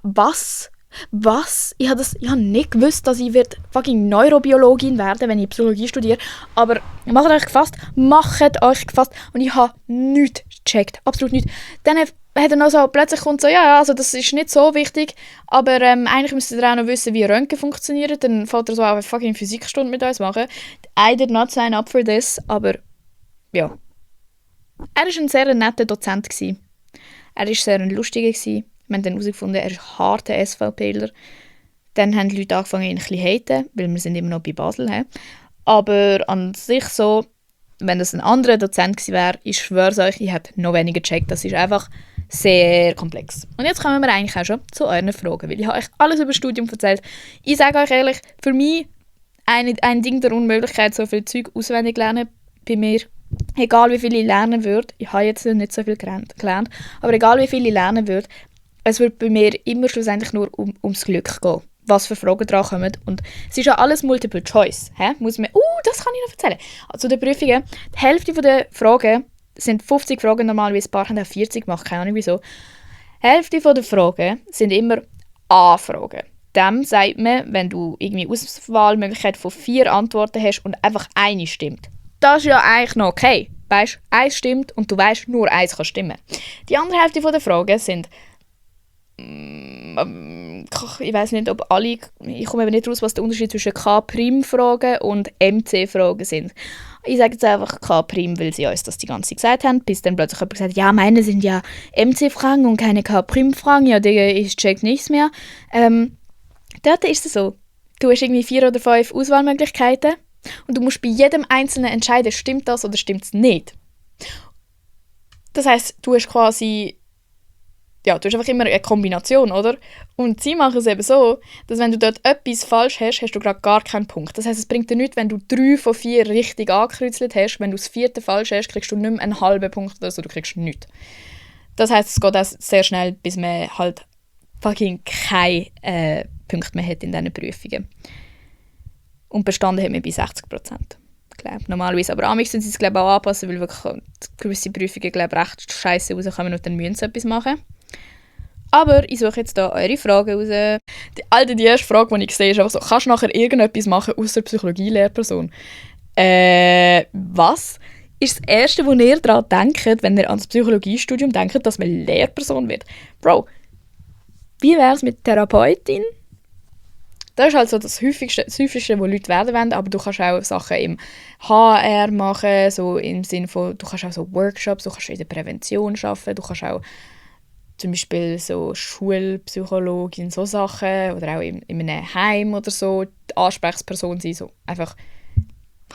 was? Was? Ich habe nicht gewusst, dass ich fucking Neurobiologin werden, wenn ich Psychologie studiere. Aber macht euch gefasst. Und ich habe nichts gecheckt. Absolut nichts. Dann hat er noch so, plötzlich kommt so, ja, also das ist nicht so wichtig, aber eigentlich müsst ihr auch noch wissen, wie Röntgen funktioniert. Dann fällt er so eine fucking Physikstunde mit uns machen. I did not sign up for this, aber ja. Er war ein sehr netter Dozent. Er war sehr ein lustiger. Wir haben dann herausgefunden, er ist ein harter SVPler. Dann haben die Leute angefangen, ihn ein bisschen zu haten, weil wir sind immer noch bei Basel. Aber an sich so, wenn das ein anderer Dozent gewesen wäre, ich schwöre es euch, ich hätte noch weniger gecheckt. Das ist einfach sehr komplex. Und jetzt kommen wir eigentlich auch schon zu euren Fragen, weil ich habe euch alles über das Studium erzählt. Ich sage euch ehrlich, für mich ein Ding der Unmöglichkeit, so viel Zeug auswendig lernen bei mir. Egal wie viel ich lernen würde, ich habe jetzt nicht so viel gelernt, aber egal wie viel ich lernen würde, es wird bei mir immer schlussendlich nur ums Glück gehen. was für Fragen dran kommen. Und es ist ja alles Multiple Choice. Muss man, das kann ich noch erzählen. Also die Prüfungen, die Hälfte der Fragen sind 50 Fragen normalerweise, ein paar haben auch 40 gemacht, keine Ahnung wieso. Die Hälfte der Fragen sind immer A-Fragen. Dem sagt man, wenn du irgendwie Auswahlmöglichkeit von 4 Antworten hast und einfach eine stimmt. Das ist ja eigentlich noch okay. Weißt, eins stimmt und du weißt, nur eins kann stimmen. Die andere Hälfte der Fragen sind ich weiß nicht, ob alle, ich komme eben nicht raus, was der Unterschied zwischen K'-Fragen und MC-Fragen sind. Ich sage jetzt einfach K', weil sie uns das die ganze Zeit gesagt haben, bis dann plötzlich jemand gesagt hat, ja, meine sind ja MC-Fragen und keine K'-Fragen, ja, ich check nichts mehr. Dort ist es so, du hast irgendwie 4 oder 5 Auswahlmöglichkeiten und du musst bei jedem Einzelnen entscheiden, stimmt das oder stimmt es nicht. Das heisst, du hast quasi ja, du hast einfach immer eine Kombination, oder? Und sie machen es eben so, dass wenn du dort etwas falsch hast, hast du gerade gar keinen Punkt. Das heisst, es bringt dir nichts, wenn du 3 von 4 richtig angekreuzelt hast. Wenn du das 4. falsch hast, kriegst du nicht mehr einen halben Punkt oder so, du kriegst nichts. Das heisst, es geht auch sehr schnell, bis man halt fucking keine Punkte mehr hat in diesen Prüfungen. Und bestanden haben wir bei 60%. Normalerweise. Aber amigs sind sie es auch anpassen, weil wirklich gewisse Prüfungen recht scheiße rauskommen und dann müssen sie etwas machen. Aber ich suche jetzt hier eure Fragen raus. Die erste Frage, die ich sehe, ist einfach so, kannst du nachher irgendetwas machen außer Psychologie-Lehrperson? Was ist das Erste, wo ihr daran denkt, wenn ihr an das Psychologiestudium denkt, dass man Lehrperson wird? Bro, wie wäre es mit Therapeutin? Das ist halt so das Häufigste, was Leute werden wollen, aber du kannst auch Sachen im HR machen, so im Sinne von, du kannst auch so Workshops, du kannst in der Prävention arbeiten, du kannst auch zum Beispiel so Schulpsychologin, so Sachen, oder auch in einem Heim oder so, die Ansprechperson sein, so einfach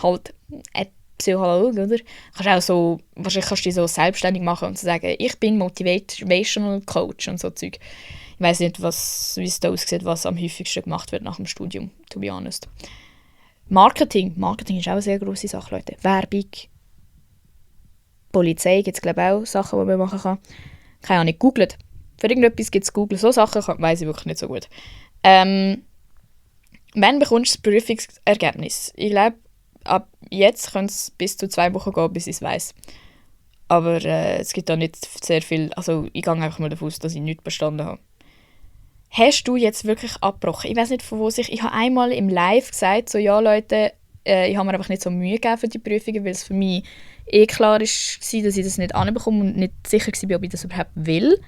halt ein Psychologe, oder? Kannst auch so, wahrscheinlich kannst du dich so selbstständig machen und so sagen, ich bin Motivational Coach und so Zeug. Ich weiss nicht, wie es da aussieht, was am häufigsten gemacht wird nach dem Studium, to be honest. Marketing ist auch eine sehr grosse Sache, Leute. Werbung, Polizei gibt es, glaube ich, auch Sachen, die man machen kann. Keine Ahnung, googelt. Für irgendetwas gibt es Google. So Sachen weiss ich wirklich nicht so gut. Wann bekommst du das Prüfungsergebnis? Ich glaube, ab jetzt könnte es bis zu 2 Wochen gehen, bis ich es weiss. Aber es gibt da nicht sehr viel. Also ich gehe einfach mal davon aus, dass ich nichts bestanden habe. Hast du jetzt wirklich abgebrochen? Ich weiß nicht, von wo sich. Ich habe einmal im Live gesagt, so ja Leute, ich habe mir einfach nicht so Mühe gegeben für die Prüfungen, weil es für mich klar war, dass ich das nicht anbekomme und nicht sicher war, ob ich das überhaupt will.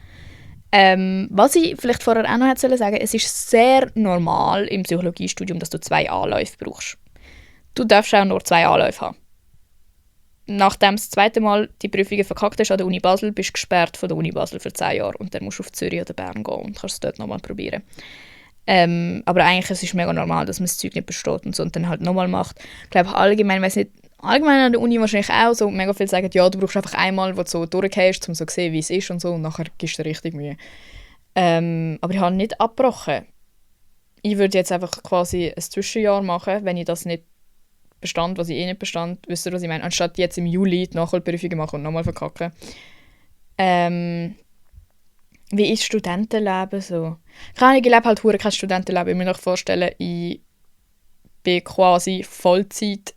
Was ich vielleicht vorher auch noch hätte sagen, es ist sehr normal im Psychologiestudium, dass du 2 Anläufe brauchst. Du darfst auch nur 2 Anläufe haben. Nachdem du das zweite Mal die Prüfungen verkackt hast an der Uni Basel, bist du gesperrt von der Uni Basel für 10 Jahre und dann musst du auf Zürich oder Bern gehen und kannst es dort nochmal probieren. Aber eigentlich ist es mega normal, dass man das Zeug nicht besteht und so und dann halt nochmal macht. Ich glaube allgemein an der Uni wahrscheinlich auch so mega viel sagen, ja, du brauchst einfach einmal, wo du so durchgehst, um so zu sehen, wie es ist und so und nachher gibst du dir richtig Mühe. Aber ich habe nicht abgebrochen. Ich würde jetzt einfach quasi ein Zwischenjahr machen, wenn ich das nicht bestand, was ich nicht bestand, wisst ihr, was ich meine? Anstatt jetzt im Juli die Nachholprüfungen machen und nochmal verkacken. Wie ist Studentenleben so? Ich lebe halt kein Studentenleben. Ich muss mir vorstellen, ich bin quasi Vollzeit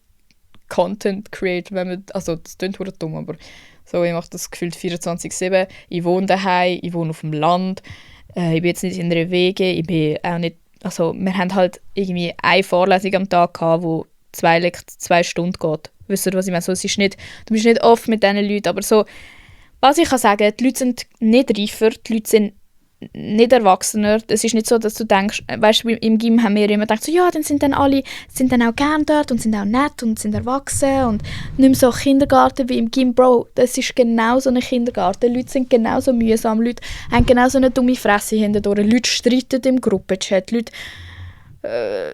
Content Creator, also das klingt verdammt dumm, aber so, ich mache das gefühlt 24/7. Ich wohne daheim, ich wohne auf dem Land, ich bin jetzt nicht in einer WG, ich bin auch nicht, also wir haben halt irgendwie eine Vorlesung am Tag gehabt, wo 2 Stunden geht. Wisst ihr, was ich meine? So, es ist nicht, du bist nicht oft mit diesen Leuten, aber so, was ich kann sagen, die Leute sind nicht reifer, die Leute sind nicht erwachsener. Es ist nicht so, dass du denkst, weißt du, im Gym haben wir immer gedacht, so, ja, dann sind dann alle sind dann auch gern dort und sind auch nett und sind erwachsen und nicht mehr so Kindergarten wie im Gym. Bro, das ist genau so ein Kindergarten. Leute sind genauso mühsam, Leute haben genauso eine dumme Fresse hintendurch. Leute streiten im Gruppenchat, Leute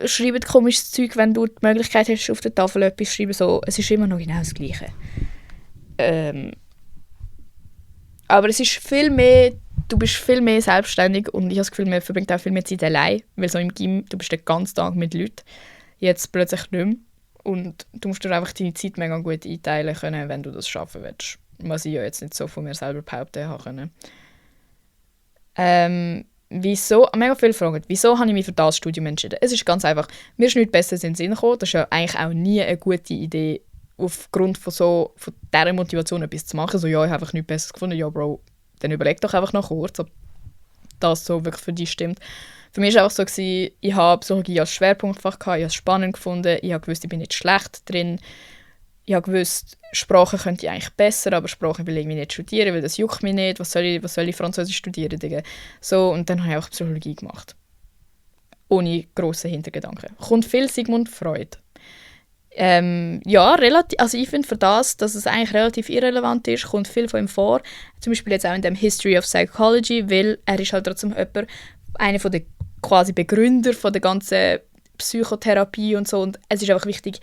schreiben komisches Zeug, wenn du die Möglichkeit hast, auf der Tafel etwas zu schreiben. So, es ist immer noch genau das Gleiche. Aber es ist viel mehr, du bist viel mehr selbstständig und ich habe das Gefühl, man verbringt auch viel mehr Zeit allein, weil so im Gym, du bist den ganzen Tag mit Leuten, jetzt plötzlich nicht mehr. Und du musst dir einfach deine Zeit mega gut einteilen können, wenn du das schaffen willst. Was ich ja jetzt nicht so von mir selber behaupten habe können. mega viele fragen, wieso habe ich mich für das Studium entschieden? Es ist ganz einfach, mir ist nichts Besseres in den Sinn gekommen. Das ist ja eigentlich auch nie eine gute Idee, aufgrund von dieser Motivation etwas zu machen. So, ja, ich habe einfach nichts Besseres gefunden. Ja, Bro, dann überleg doch einfach noch kurz, ob das so wirklich für dich stimmt. Für mich war es einfach so, ich habe Psychologie als Schwerpunktfach gehabt, ich habe es spannend gefunden, ich habe gewusst, ich bin nicht schlecht drin. Ich habe gewusst, Sprachen könnte ich eigentlich besser, aber Sprachen will ich irgendwie nicht studieren, weil das juckt mich nicht. Was soll ich Französisch studieren, Digga? So, und dann habe ich auch Psychologie gemacht. Ohne grossen Hintergedanken. Kommt viel Sigmund Freud. Ja, relativ, also ich finde für das, dass es eigentlich relativ irrelevant ist, kommt viel von ihm vor. Zum Beispiel jetzt auch in dem History of Psychology, weil er ist halt trotzdem einer von der quasi Begründer von der ganzen Psychotherapie und so. Und es ist einfach wichtig,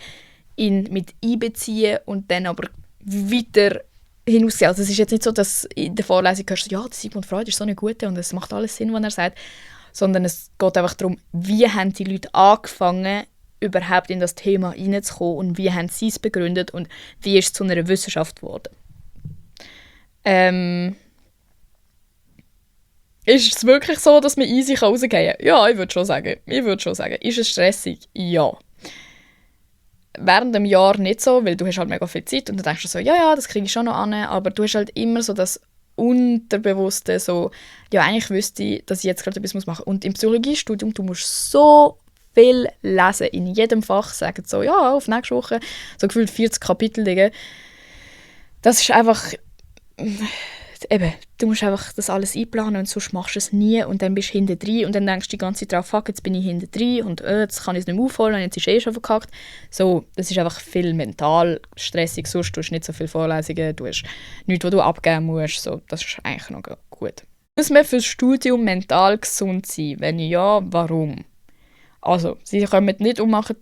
ihn mit einbeziehen und dann aber weiter hinausgehen. Also es ist jetzt nicht so, dass in der Vorlesung hörst du, ja, Sigmund Freud ist so eine gute und es macht alles Sinn, was er sagt, sondern es geht einfach darum, wie haben die Leute angefangen, überhaupt in das Thema hineinzukommen und wie haben sie es begründet und wie ist es zu einer Wissenschaft geworden. Ist es wirklich so, dass man easy rausgehen kann? Ja, ich würde schon sagen. Ist es stressig? Ja. Während dem Jahr nicht so, weil du hast halt mega viel Zeit und dann denkst du so, ja, das kriege ich schon noch an, aber du hast halt immer so das Unterbewusste, so, ja, eigentlich wüsste ich, dass ich jetzt gerade etwas machen muss. Und im Psychologiestudium, du musst so viel lesen, in jedem Fach sagen so, ja, auf nächste Woche, so gefühlt 40 Kapitel, Digga. Das ist einfach, eben, du musst einfach das alles einplanen und sonst machst du es nie und dann bist du hinten drin und dann denkst du die ganze Zeit drauf, fuck, jetzt bin ich hinten drin und jetzt kann ich es nicht mehr aufholen und jetzt ist schon verkackt. So, das ist einfach viel mental stressig, sonst tust du nicht so viele Vorlesungen, du hast nichts, was du abgeben musst, so, das ist eigentlich noch gut. Muss man fürs Studium mental gesund sein? Wenn ja, warum? Also, sie kommen nicht und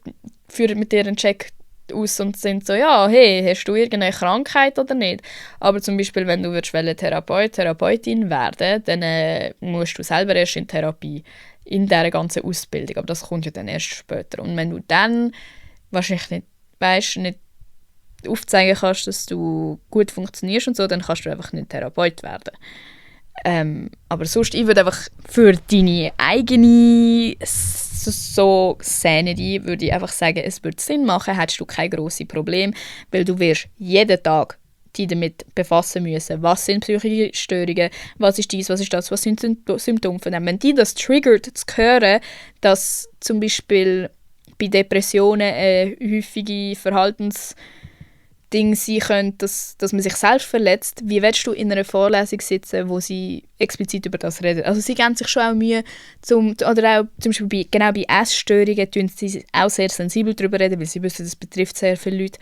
führen mit dir einen Check aus und sind so, ja, hey, hast du irgendeine Krankheit oder nicht? Aber zum Beispiel, wenn du Therapeutin werden, dann musst du selber erst in Therapie, in dieser ganzen Ausbildung. Aber das kommt ja dann erst später. Und wenn du dann wahrscheinlich nicht aufzeigen kannst, dass du gut funktionierst und so, dann kannst du einfach nicht Therapeut werden. Aber sonst, ich würde einfach für deine eigene Sanity würde ich einfach sagen, es würde Sinn machen, hättest du kein grosses Problem, weil du wirst jeden Tag dich damit befassen müssen, was sind psychische Störungen, was ist dies, was ist das, was sind Symptome von dem. Wenn dich das triggert, zu hören, dass zum Beispiel bei Depressionen häufige Verhaltensdinge sein können, dass man sich selbst verletzt, wie willst du in einer Vorlesung sitzen, wo sie explizit über das reden? Also sie geben sich schon auch Mühe, oder auch zum Beispiel bei Essstörungen tun sie auch sehr sensibel darüber reden, weil sie wissen, das betrifft sehr viele Leute.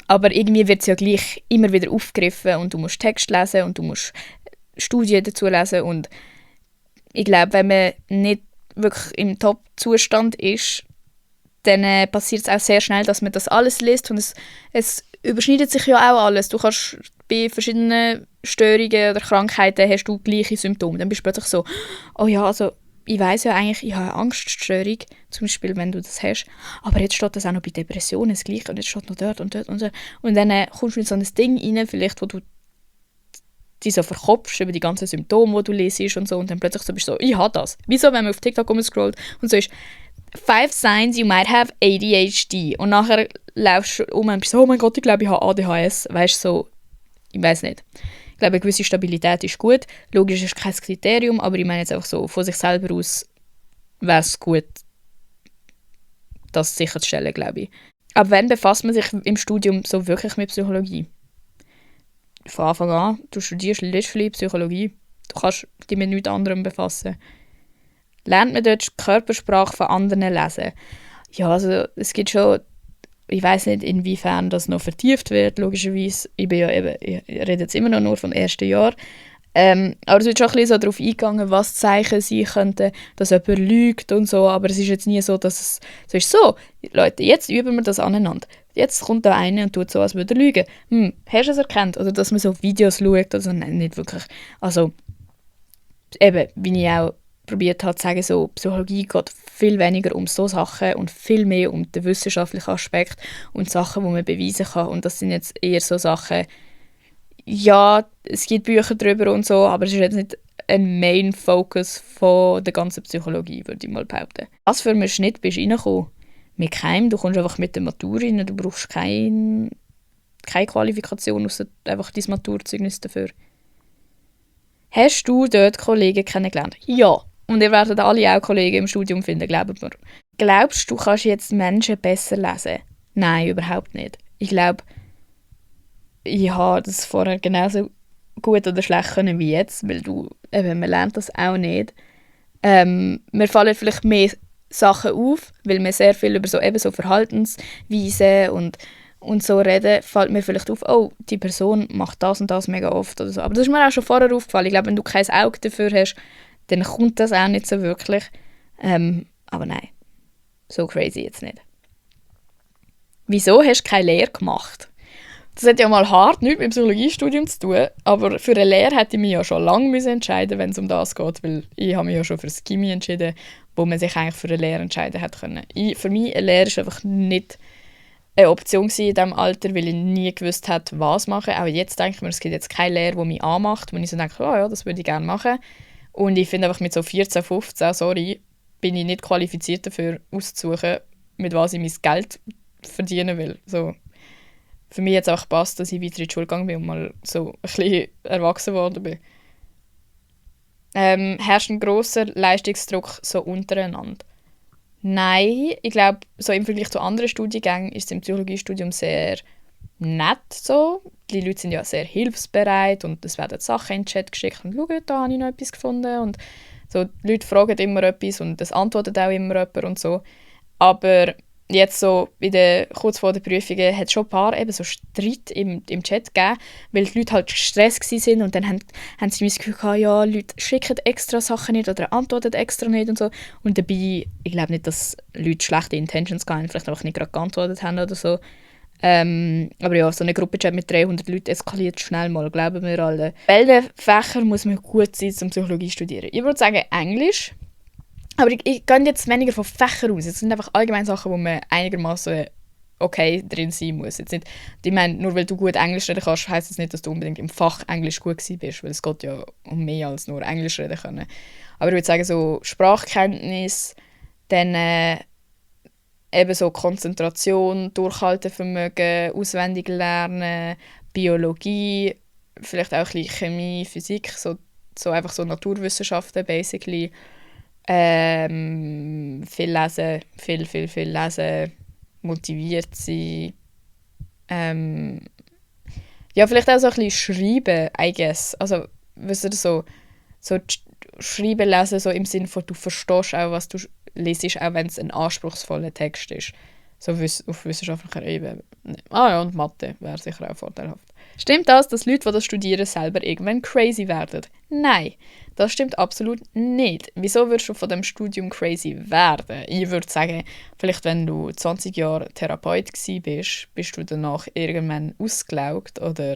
Aber irgendwie wird es ja gleich immer wieder aufgegriffen und du musst Text lesen und du musst Studien dazu lesen und ich glaube, wenn man nicht wirklich im Top-Zustand ist, dann passiert es auch sehr schnell, dass man das alles liest und es überschneidet sich ja auch alles. Du kannst bei verschiedenen Störungen oder Krankheiten hast du gleiche Symptome. Dann bist du plötzlich so, oh ja, also ich weiss ja eigentlich, ich habe eine Angststörung, zum Beispiel, wenn du das hast, aber jetzt steht das auch noch bei Depressionen das Gleiche und jetzt steht noch dort und dort und so. Und dann kommst du in so ein Ding rein, vielleicht, wo du dich so verkopfst über die ganzen Symptome, die du lesest und so und dann plötzlich so bist du so, ich habe das. Wieso, wenn man auf TikTok rumscrollt und so ist 5 signs you might have ADHD und nachher laufst du um und bist so, oh mein Gott, ich glaube, ich habe ADHS. Weißt du, so, ich weiß nicht. Ich glaube, eine gewisse Stabilität ist gut. Logisch ist kein Kriterium, aber ich meine jetzt einfach so, von sich selber aus wäre es gut, das sicherzustellen, glaube ich. Aber wann befasst man sich im Studium so wirklich mit Psychologie? Von Anfang an, du studierst literally Psychologie. Du kannst dich mit nichts anderem befassen. Lernt man dort die Körpersprache von anderen lesen? Ja, also es gibt schon, ich weiß nicht, inwiefern das noch vertieft wird, logischerweise. Ich rede jetzt immer noch nur vom ersten Jahr. Aber es wird schon ein bisschen so darauf eingegangen, was Zeichen sein könnten, dass jemand lügt und so. Aber es ist jetzt nie so, dass es so ist, so, Leute, jetzt üben wir das aneinander. Jetzt kommt da einer und tut so, als würde er lügen. Hast du es erkannt? Oder dass man so Videos schaut? Also nein, nicht wirklich. Also eben, wie ich auch probiert habe zu sagen, so, Psychologie geht viel weniger um so Sachen und viel mehr um den wissenschaftlichen Aspekt und Sachen, die man beweisen kann. Und das sind jetzt eher so Sachen, ja, es gibt Bücher darüber und so, aber es ist jetzt nicht ein Main Focus von der ganzen Psychologie, würde ich mal behaupten. Was für einen Schnitt bist du reingekommen? Mit keinem, du kommst einfach mit der Matur rein, du brauchst keine Qualifikation, außer einfach dein Maturzeugnis dafür. Hast du dort Kollegen kennengelernt? Ja. Und ihr werdet alle auch Kollegen im Studium finden, glaubt mir. Glaubst du, kannst jetzt Menschen besser lesen? Nein, überhaupt nicht. Ich glaube, ich habe das vorher genauso gut oder schlecht können wie jetzt, weil man lernt das auch nicht. Mir fallen vielleicht mehr Sachen auf, weil wir sehr viel über so Verhaltensweisen und so reden, fällt mir vielleicht auf, oh, die Person macht das und das mega oft oder so. Aber das ist mir auch schon vorher aufgefallen. Ich glaube, wenn du kein Auge dafür hast, dann kommt das auch nicht so wirklich. Aber nein, so crazy jetzt nicht. Wieso hast du keine Lehre gemacht? Das hat ja mal hart nichts mit dem Psychologiestudium zu tun, aber für eine Lehre hätte ich mich ja schon lange entscheiden müssen, wenn es um das geht, weil ich habe mich ja schon für das Chemie entschieden, wo man sich eigentlich für eine Lehre entscheiden hätte können. Für mich eine Lehre ist einfach nicht eine Option in diesem Alter, weil ich nie gewusst hätte, was machen. Auch jetzt denke ich mir, es gibt jetzt keine Lehre, die mich anmacht, wo ich so denke, oh ja, das würde ich gerne machen. Und ich finde einfach mit so 14, 15, bin ich nicht qualifiziert dafür auszusuchen, mit was ich mein Geld verdienen will. So. Für mich hat es auch gepasst, dass ich weiter in die Schule gegangen bin und mal so ein bisschen erwachsen geworden bin. Herrscht ein grosser Leistungsdruck so untereinander? Nein, ich glaube, so im Vergleich zu anderen Studiengängen ist es im Psychologiestudium sehr nett so. Die Leute sind ja sehr hilfsbereit und es werden Sachen in den Chat geschickt und «Schau, da habe ich noch etwas gefunden». Und so, die Leute fragen immer etwas und es antwortet auch immer jemand und so. Aber jetzt so kurz vor den Prüfungen hat es schon ein paar eben so Streit im Chat gegeben, weil die Leute halt gestresst waren und dann haben sie das Gefühl gehabt, ja, Leute schicken extra Sachen nicht oder antworten extra nicht und so. Und dabei, ich glaube nicht, dass Leute schlechte Intentions hatten, vielleicht einfach nicht gerade geantwortet haben oder so. Aber ja, so eine Gruppenchat mit 300 Leuten eskaliert schnell mal, glauben wir alle. Welche Fächer muss man gut sein zum Psychologie studieren? Ich würde sagen Englisch. Aber ich gehe jetzt weniger von Fächern aus. Es sind einfach allgemein Sachen, wo man einigermaßen okay drin sein muss. Jetzt nicht, ich meine, nur weil du gut Englisch reden kannst, heisst das nicht, dass du unbedingt im Fach Englisch gut gewesen bist, weil es geht ja um mehr als nur Englisch reden können. Aber ich würde sagen, so Sprachkenntnis, dann eben so Konzentration, Durchhaltevermögen, auswendig lernen, Biologie, vielleicht auch ein bisschen Chemie, Physik, so einfach so Naturwissenschaften basically. Viel lesen, viel lesen, motiviert sein. Ja, vielleicht auch so ein bisschen schreiben, I guess. Also, weißt du, so schreiben, lesen, so im Sinne von, du verstehst auch, was du lesest, auch wenn es ein anspruchsvoller Text ist. So auf wissenschaftlicher Ebene. Ah ja, und Mathe wäre sicher auch vorteilhaft. Stimmt das, dass Leute, die das studieren, selber irgendwann crazy werden? Nein, das stimmt absolut nicht. Wieso würdest du von dem Studium crazy werden? Ich würde sagen, vielleicht wenn du 20 Jahre Therapeut bist, bist du danach irgendwann ausgelaugt oder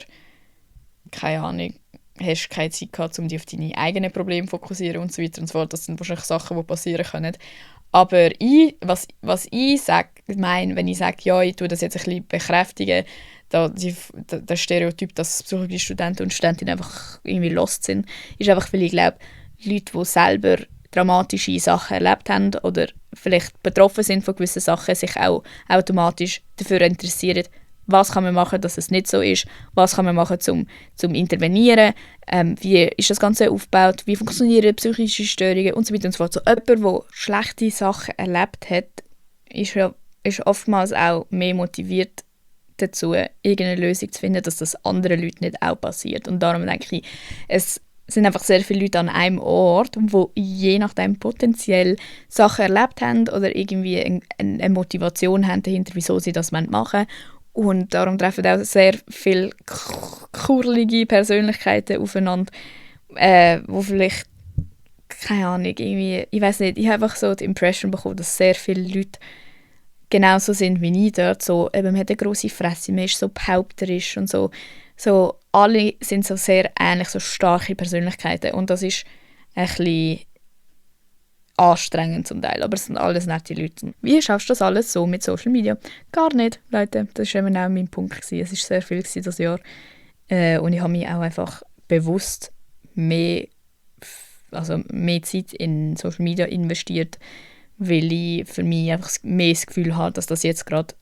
keine Ahnung, hast keine Zeit gehabt, um dich auf deine eigenen Probleme zu fokussieren und so weiter und so fort. Das sind wahrscheinlich Sachen, die passieren können. Aber was ich meine, wenn ich sage, ja, ich tue das jetzt ein bisschen bekräftigen, der Stereotyp, dass Psychologiestudenten und Studentinnen einfach irgendwie lost sind, ist einfach, weil ich glaube, Leute, die selber dramatische Sachen erlebt haben oder vielleicht betroffen sind von gewissen Sachen, sich auch automatisch dafür interessieren, was kann man machen, dass es nicht so ist, was kann man machen, zum Intervenieren, wie ist das Ganze aufgebaut, wie funktionieren psychische Störungen und so weiter und so fort. So jemand, der schlechte Sachen erlebt hat, ist oftmals auch mehr motiviert dazu, irgendeine Lösung zu finden, dass das anderen Leuten nicht auch passiert. Und darum denke ich, es sind einfach sehr viele Leute an einem Ort, wo je nachdem potenziell Sachen erlebt haben oder irgendwie eine Motivation haben dahinter, wieso sie das machen wollen. Und darum treffen auch sehr viele kurlige Persönlichkeiten aufeinander, wo vielleicht, keine Ahnung, irgendwie, ich weiß nicht, ich habe einfach so die Impression bekommen, dass sehr viele Leute genauso sind wie ich dort. So, eben, man hat eine grosse Fresse, man ist so behaupterisch und so. So, alle sind so sehr ähnlich, so starke Persönlichkeiten. Und das ist ein bisschen anstrengend zum Teil, aber es sind alles nette Leute. Wie schaffst du das alles so mit Social Media? Gar nicht, Leute. Das war eben auch mein Punkt. Es war sehr viel dieses Jahr. Und ich habe mich auch einfach bewusst mehr also mehr Zeit in Social Media investiert, weil ich für mich einfach mehr das Gefühl habe, dass das jetzt gerade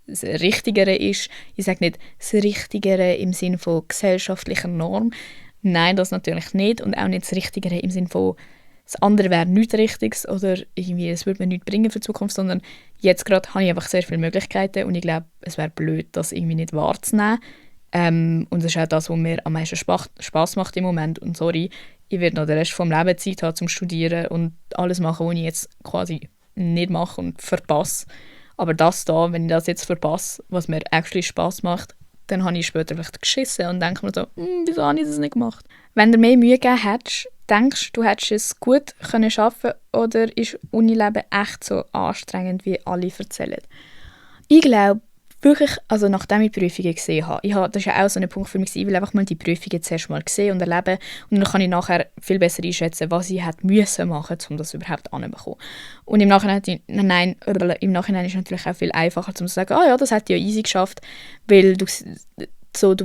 das Richtigere ist. Ich sage nicht das Richtigere im Sinne von gesellschaftlicher Norm. Nein, das natürlich nicht. Und auch nicht das Richtigere im Sinne von das andere wäre nichts Richtiges oder irgendwie, es würde mir nichts bringen für die Zukunft, sondern jetzt gerade habe ich einfach sehr viele Möglichkeiten und ich glaube, es wäre blöd, das irgendwie nicht wahrzunehmen. Und das ist auch das, was mir am meisten Spass macht im Moment. Und sorry, ich werde noch den Rest vom Leben Zeit haben zum Studieren und alles machen, was ich jetzt quasi nicht mache und verpasse. Aber das da, wenn ich das jetzt verpasse, was mir actually Spass macht, dann habe ich später vielleicht geschissen und denke mir so, wieso habe ich das nicht gemacht? Wenn du mehr Mühe gegeben hättest, denkst du, hättest es gut können schaffen oder ist Unileben echt so anstrengend, wie alle erzählen? Ich glaube wirklich, also nachdem ich die Prüfungen gesehen habe, das war ja auch so ein Punkt für mich, ich will einfach mal die Prüfungen zuerst mal sehen und erleben und dann kann ich nachher viel besser einschätzen, was ich hätte müssen machen, um das überhaupt anzubekommen. Und im Nachhinein ist es natürlich auch viel einfacher, um zu sagen, ja, das hätte ich ja easy geschafft, weil du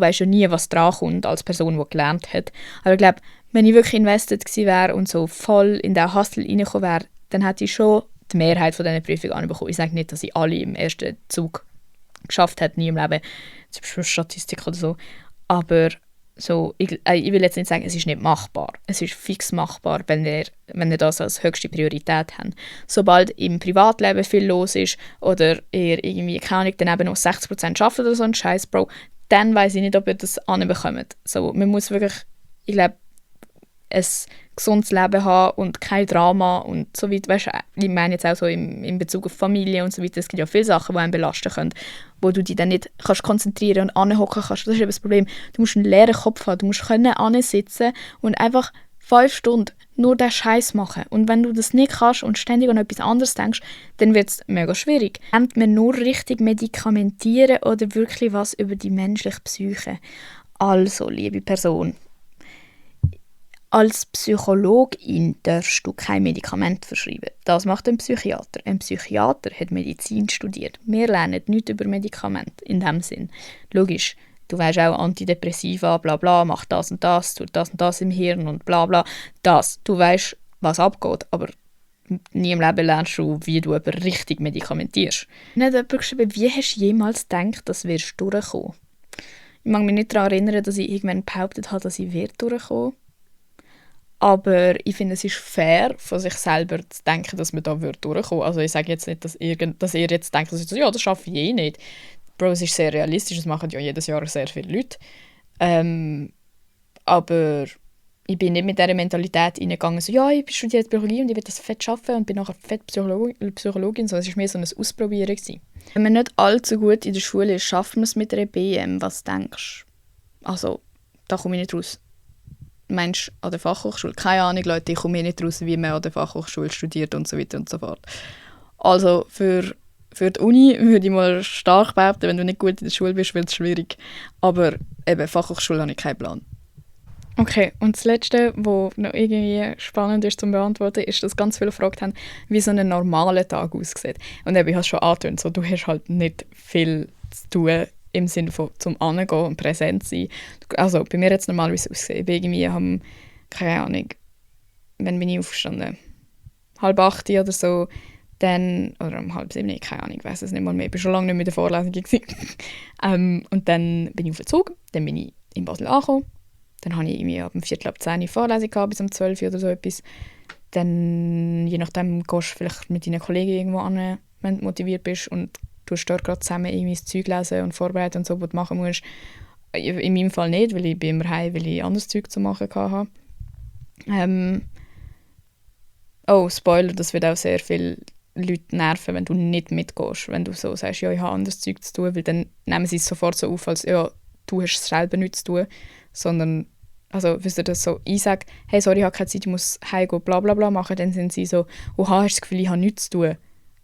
weißt ja nie, was dran kommt als Person, die gelernt hat. Aber ich glaube, wenn ich wirklich invested gewesen wäre und so voll in den Hustle reingekommen wäre, dann hätte ich schon die Mehrheit von diesen Prüfungen anbekommen. Ich sage nicht, dass ich alle im ersten Zug geschafft hätte, nie im Leben, zum Beispiel Statistik oder so. Aber so, ich will jetzt nicht sagen, es ist nicht machbar. Es ist fix machbar, wenn ihr das als höchste Priorität habt. Sobald im Privatleben viel los ist oder ihr irgendwie, keine Ahnung, daneben noch 60% arbeitet oder so ein Scheiß, Bro, dann weiss ich nicht, ob ihr das anbekommt. So, man muss wirklich, ich glaube, ein gesundes Leben haben und kein Drama und so weiter. Weißt, ich meine jetzt auch so in Bezug auf Familie und so weiter. Es gibt ja viele Sachen, die einen belasten können, wo du dich dann nicht kannst konzentrieren und anhocken kannst. Das ist eben das Problem. Du musst einen leeren Kopf haben. Du musst sitzen und einfach 5 Stunden nur den Scheiß machen. Und wenn du das nicht kannst und ständig an etwas anderes denkst, dann wird es mega schwierig. Nennt man nur richtig medikamentieren oder wirklich was über die menschliche Psyche? Also, liebe Person, als Psychologin darfst du kein Medikament verschreiben. Das macht ein Psychiater. Ein Psychiater hat Medizin studiert. Wir lernen nichts über Medikamente in dem Sinn. Logisch, du weißt auch Antidepressiva, bla bla, macht das und das, tut das und das im Hirn und bla bla. Das, du weißt, was abgeht, aber nie im Leben lernst du, wie du jemanden richtig medikamentierst. Nicht jemand geschrieben, wie hast du jemals gedacht, dass wirst du durchkommen? Ich mag mich nicht daran erinnern, dass ich irgendwann behauptet habe, dass ich durchkommen. Aber ich finde, es ist fair, von sich selber zu denken, dass man da durchkommen würde. Also ich sage jetzt nicht, dass ihr jetzt denkt, dass ja, das schaffe ich eh nicht. Bro, es ist sehr realistisch, das machen ja jedes Jahr sehr viele Leute. Aber ich bin nicht mit dieser Mentalität reingegangen, so, ja, ich studiere Biologie und ich will das fett schaffen und bin nachher fett Psychologin. So, es war mehr so ein Ausprobieren gewesen. Wenn man nicht allzu gut in der Schule ist, schafft man es mit einer BM. Was denkst du? Also, da komme ich nicht raus. Meinst du an der Fachhochschule? Keine Ahnung, Leute, ich komme hier nicht raus, wie man an der Fachhochschule studiert und so weiter und so fort. Also für die Uni würde ich mal stark behaupten, wenn du nicht gut in der Schule bist, wird es schwierig. Aber eben, Fachhochschule habe ich keinen Plan. Okay, und das Letzte, was noch irgendwie spannend ist zum Beantworten, ist, dass ganz viele gefragt haben, wie so ein normaler Tag aussieht. Und eben, ich habe es schon angetönt, so, du hast halt nicht viel zu tun im Sinne von zum Angehen und präsent sein. Also bei mir jetzt normalerweise ausgesehen. Ich bin irgendwie keine Ahnung, wann bin ich aufgestanden? 7:30 oder so. Dann, oder 6:30, keine Ahnung, ich weiss es nicht mal mehr. Ich war schon lange nicht mehr in der Vorlesung. Und dann bin ich auf den Zug, dann bin ich in Basel angekommen. Dann hatte ich irgendwie ab 9:45 Vorlesung gehabt, bis um 12 oder so etwas. Dann, je nachdem, gehst du vielleicht mit deinen Kollegen irgendwo an, wenn du motiviert bist und du hast dort gerade zusammen irgendwie das Zeug lesen und vorbereiten und so, was du machen musst. In meinem Fall nicht, weil ich bin immer heim, weil ich anderes Zeug zu machen hatte. Spoiler, das wird auch sehr viele Leute nerven, wenn du nicht mitgehst. Wenn du so sagst, ja, ich habe anderes Zeug zu tun, weil dann nehmen sie es sofort so auf, als ja, du hast selber nichts zu tun, sondern, also, wisst ihr das so, ich sage, hey, sorry, ich habe keine Zeit, ich muss heimgehen, bla bla bla machen, dann sind sie so, oha, hast du das Gefühl, ich habe nichts zu tun.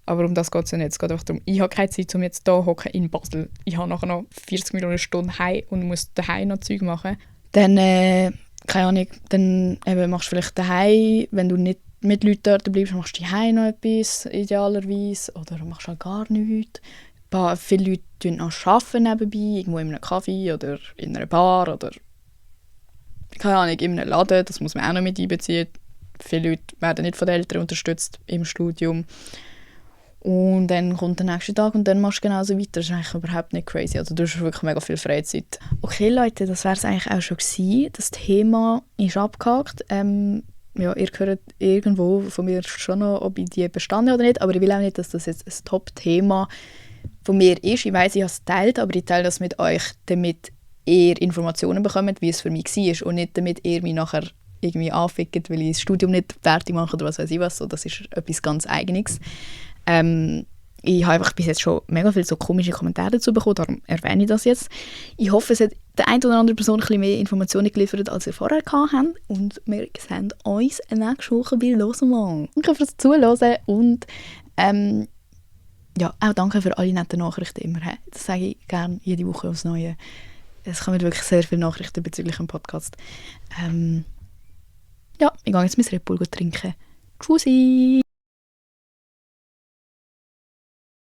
Aber um das geht es ja nicht. Es geht einfach darum, ich habe keine Zeit, um jetzt hier hocken in Basel. Ich habe nachher noch 40 Millionen Stunden heim und muss daheim noch Zeug machen. Dann, keine Ahnung, dann eben machst du vielleicht daheim, wenn du nicht mit Leuten dort bleibst, machst du daheim noch etwas, idealerweise. Oder machst halt gar nichts. Viele Leute arbeiten noch nebenbei, irgendwo in einem Café oder in einer Bar oder keine Ahnung, in einem Laden, das muss man auch noch mit einbeziehen. Viele Leute werden nicht von den Eltern unterstützt im Studium. Und dann kommt der nächste Tag und dann machst du genauso weiter. Das ist eigentlich überhaupt nicht crazy. Also du hast wirklich mega viel Freizeit. Okay, Leute, das wäre es eigentlich auch schon gewesen. Das Thema ist abgehakt. Ja, ihr hört irgendwo von mir schon noch, ob ich die bestanden oder nicht. Aber ich will auch nicht, dass das jetzt ein Top-Thema von mir ist. Ich weiss, ich habe es geteilt, aber ich teile das mit euch, damit ihr Informationen bekommt, wie es für mich war. Und nicht, damit ihr mich nachher irgendwie anfickt, weil ich das Studium nicht fertig mache oder was weiß ich was. So, das ist etwas ganz Eigenes. Ich habe einfach bis jetzt schon mega viele so komische Kommentare dazu bekommen, darum erwähne ich das jetzt. Ich hoffe, es hat der eine oder andere Person ein bisschen mehr Informationen geliefert, als ihr vorher gehabt habt. Und wir sehen uns nächste Woche bei «Hören». Danke fürs Zuhören und ja, auch danke für alle netten Nachrichten immer. Das sage ich gerne jede Woche aufs Neue. Es kommen wirklich sehr viele Nachrichten bezüglich dem Podcast. Ja, ich gehe jetzt mein Red Bull trinken. Tschüssi!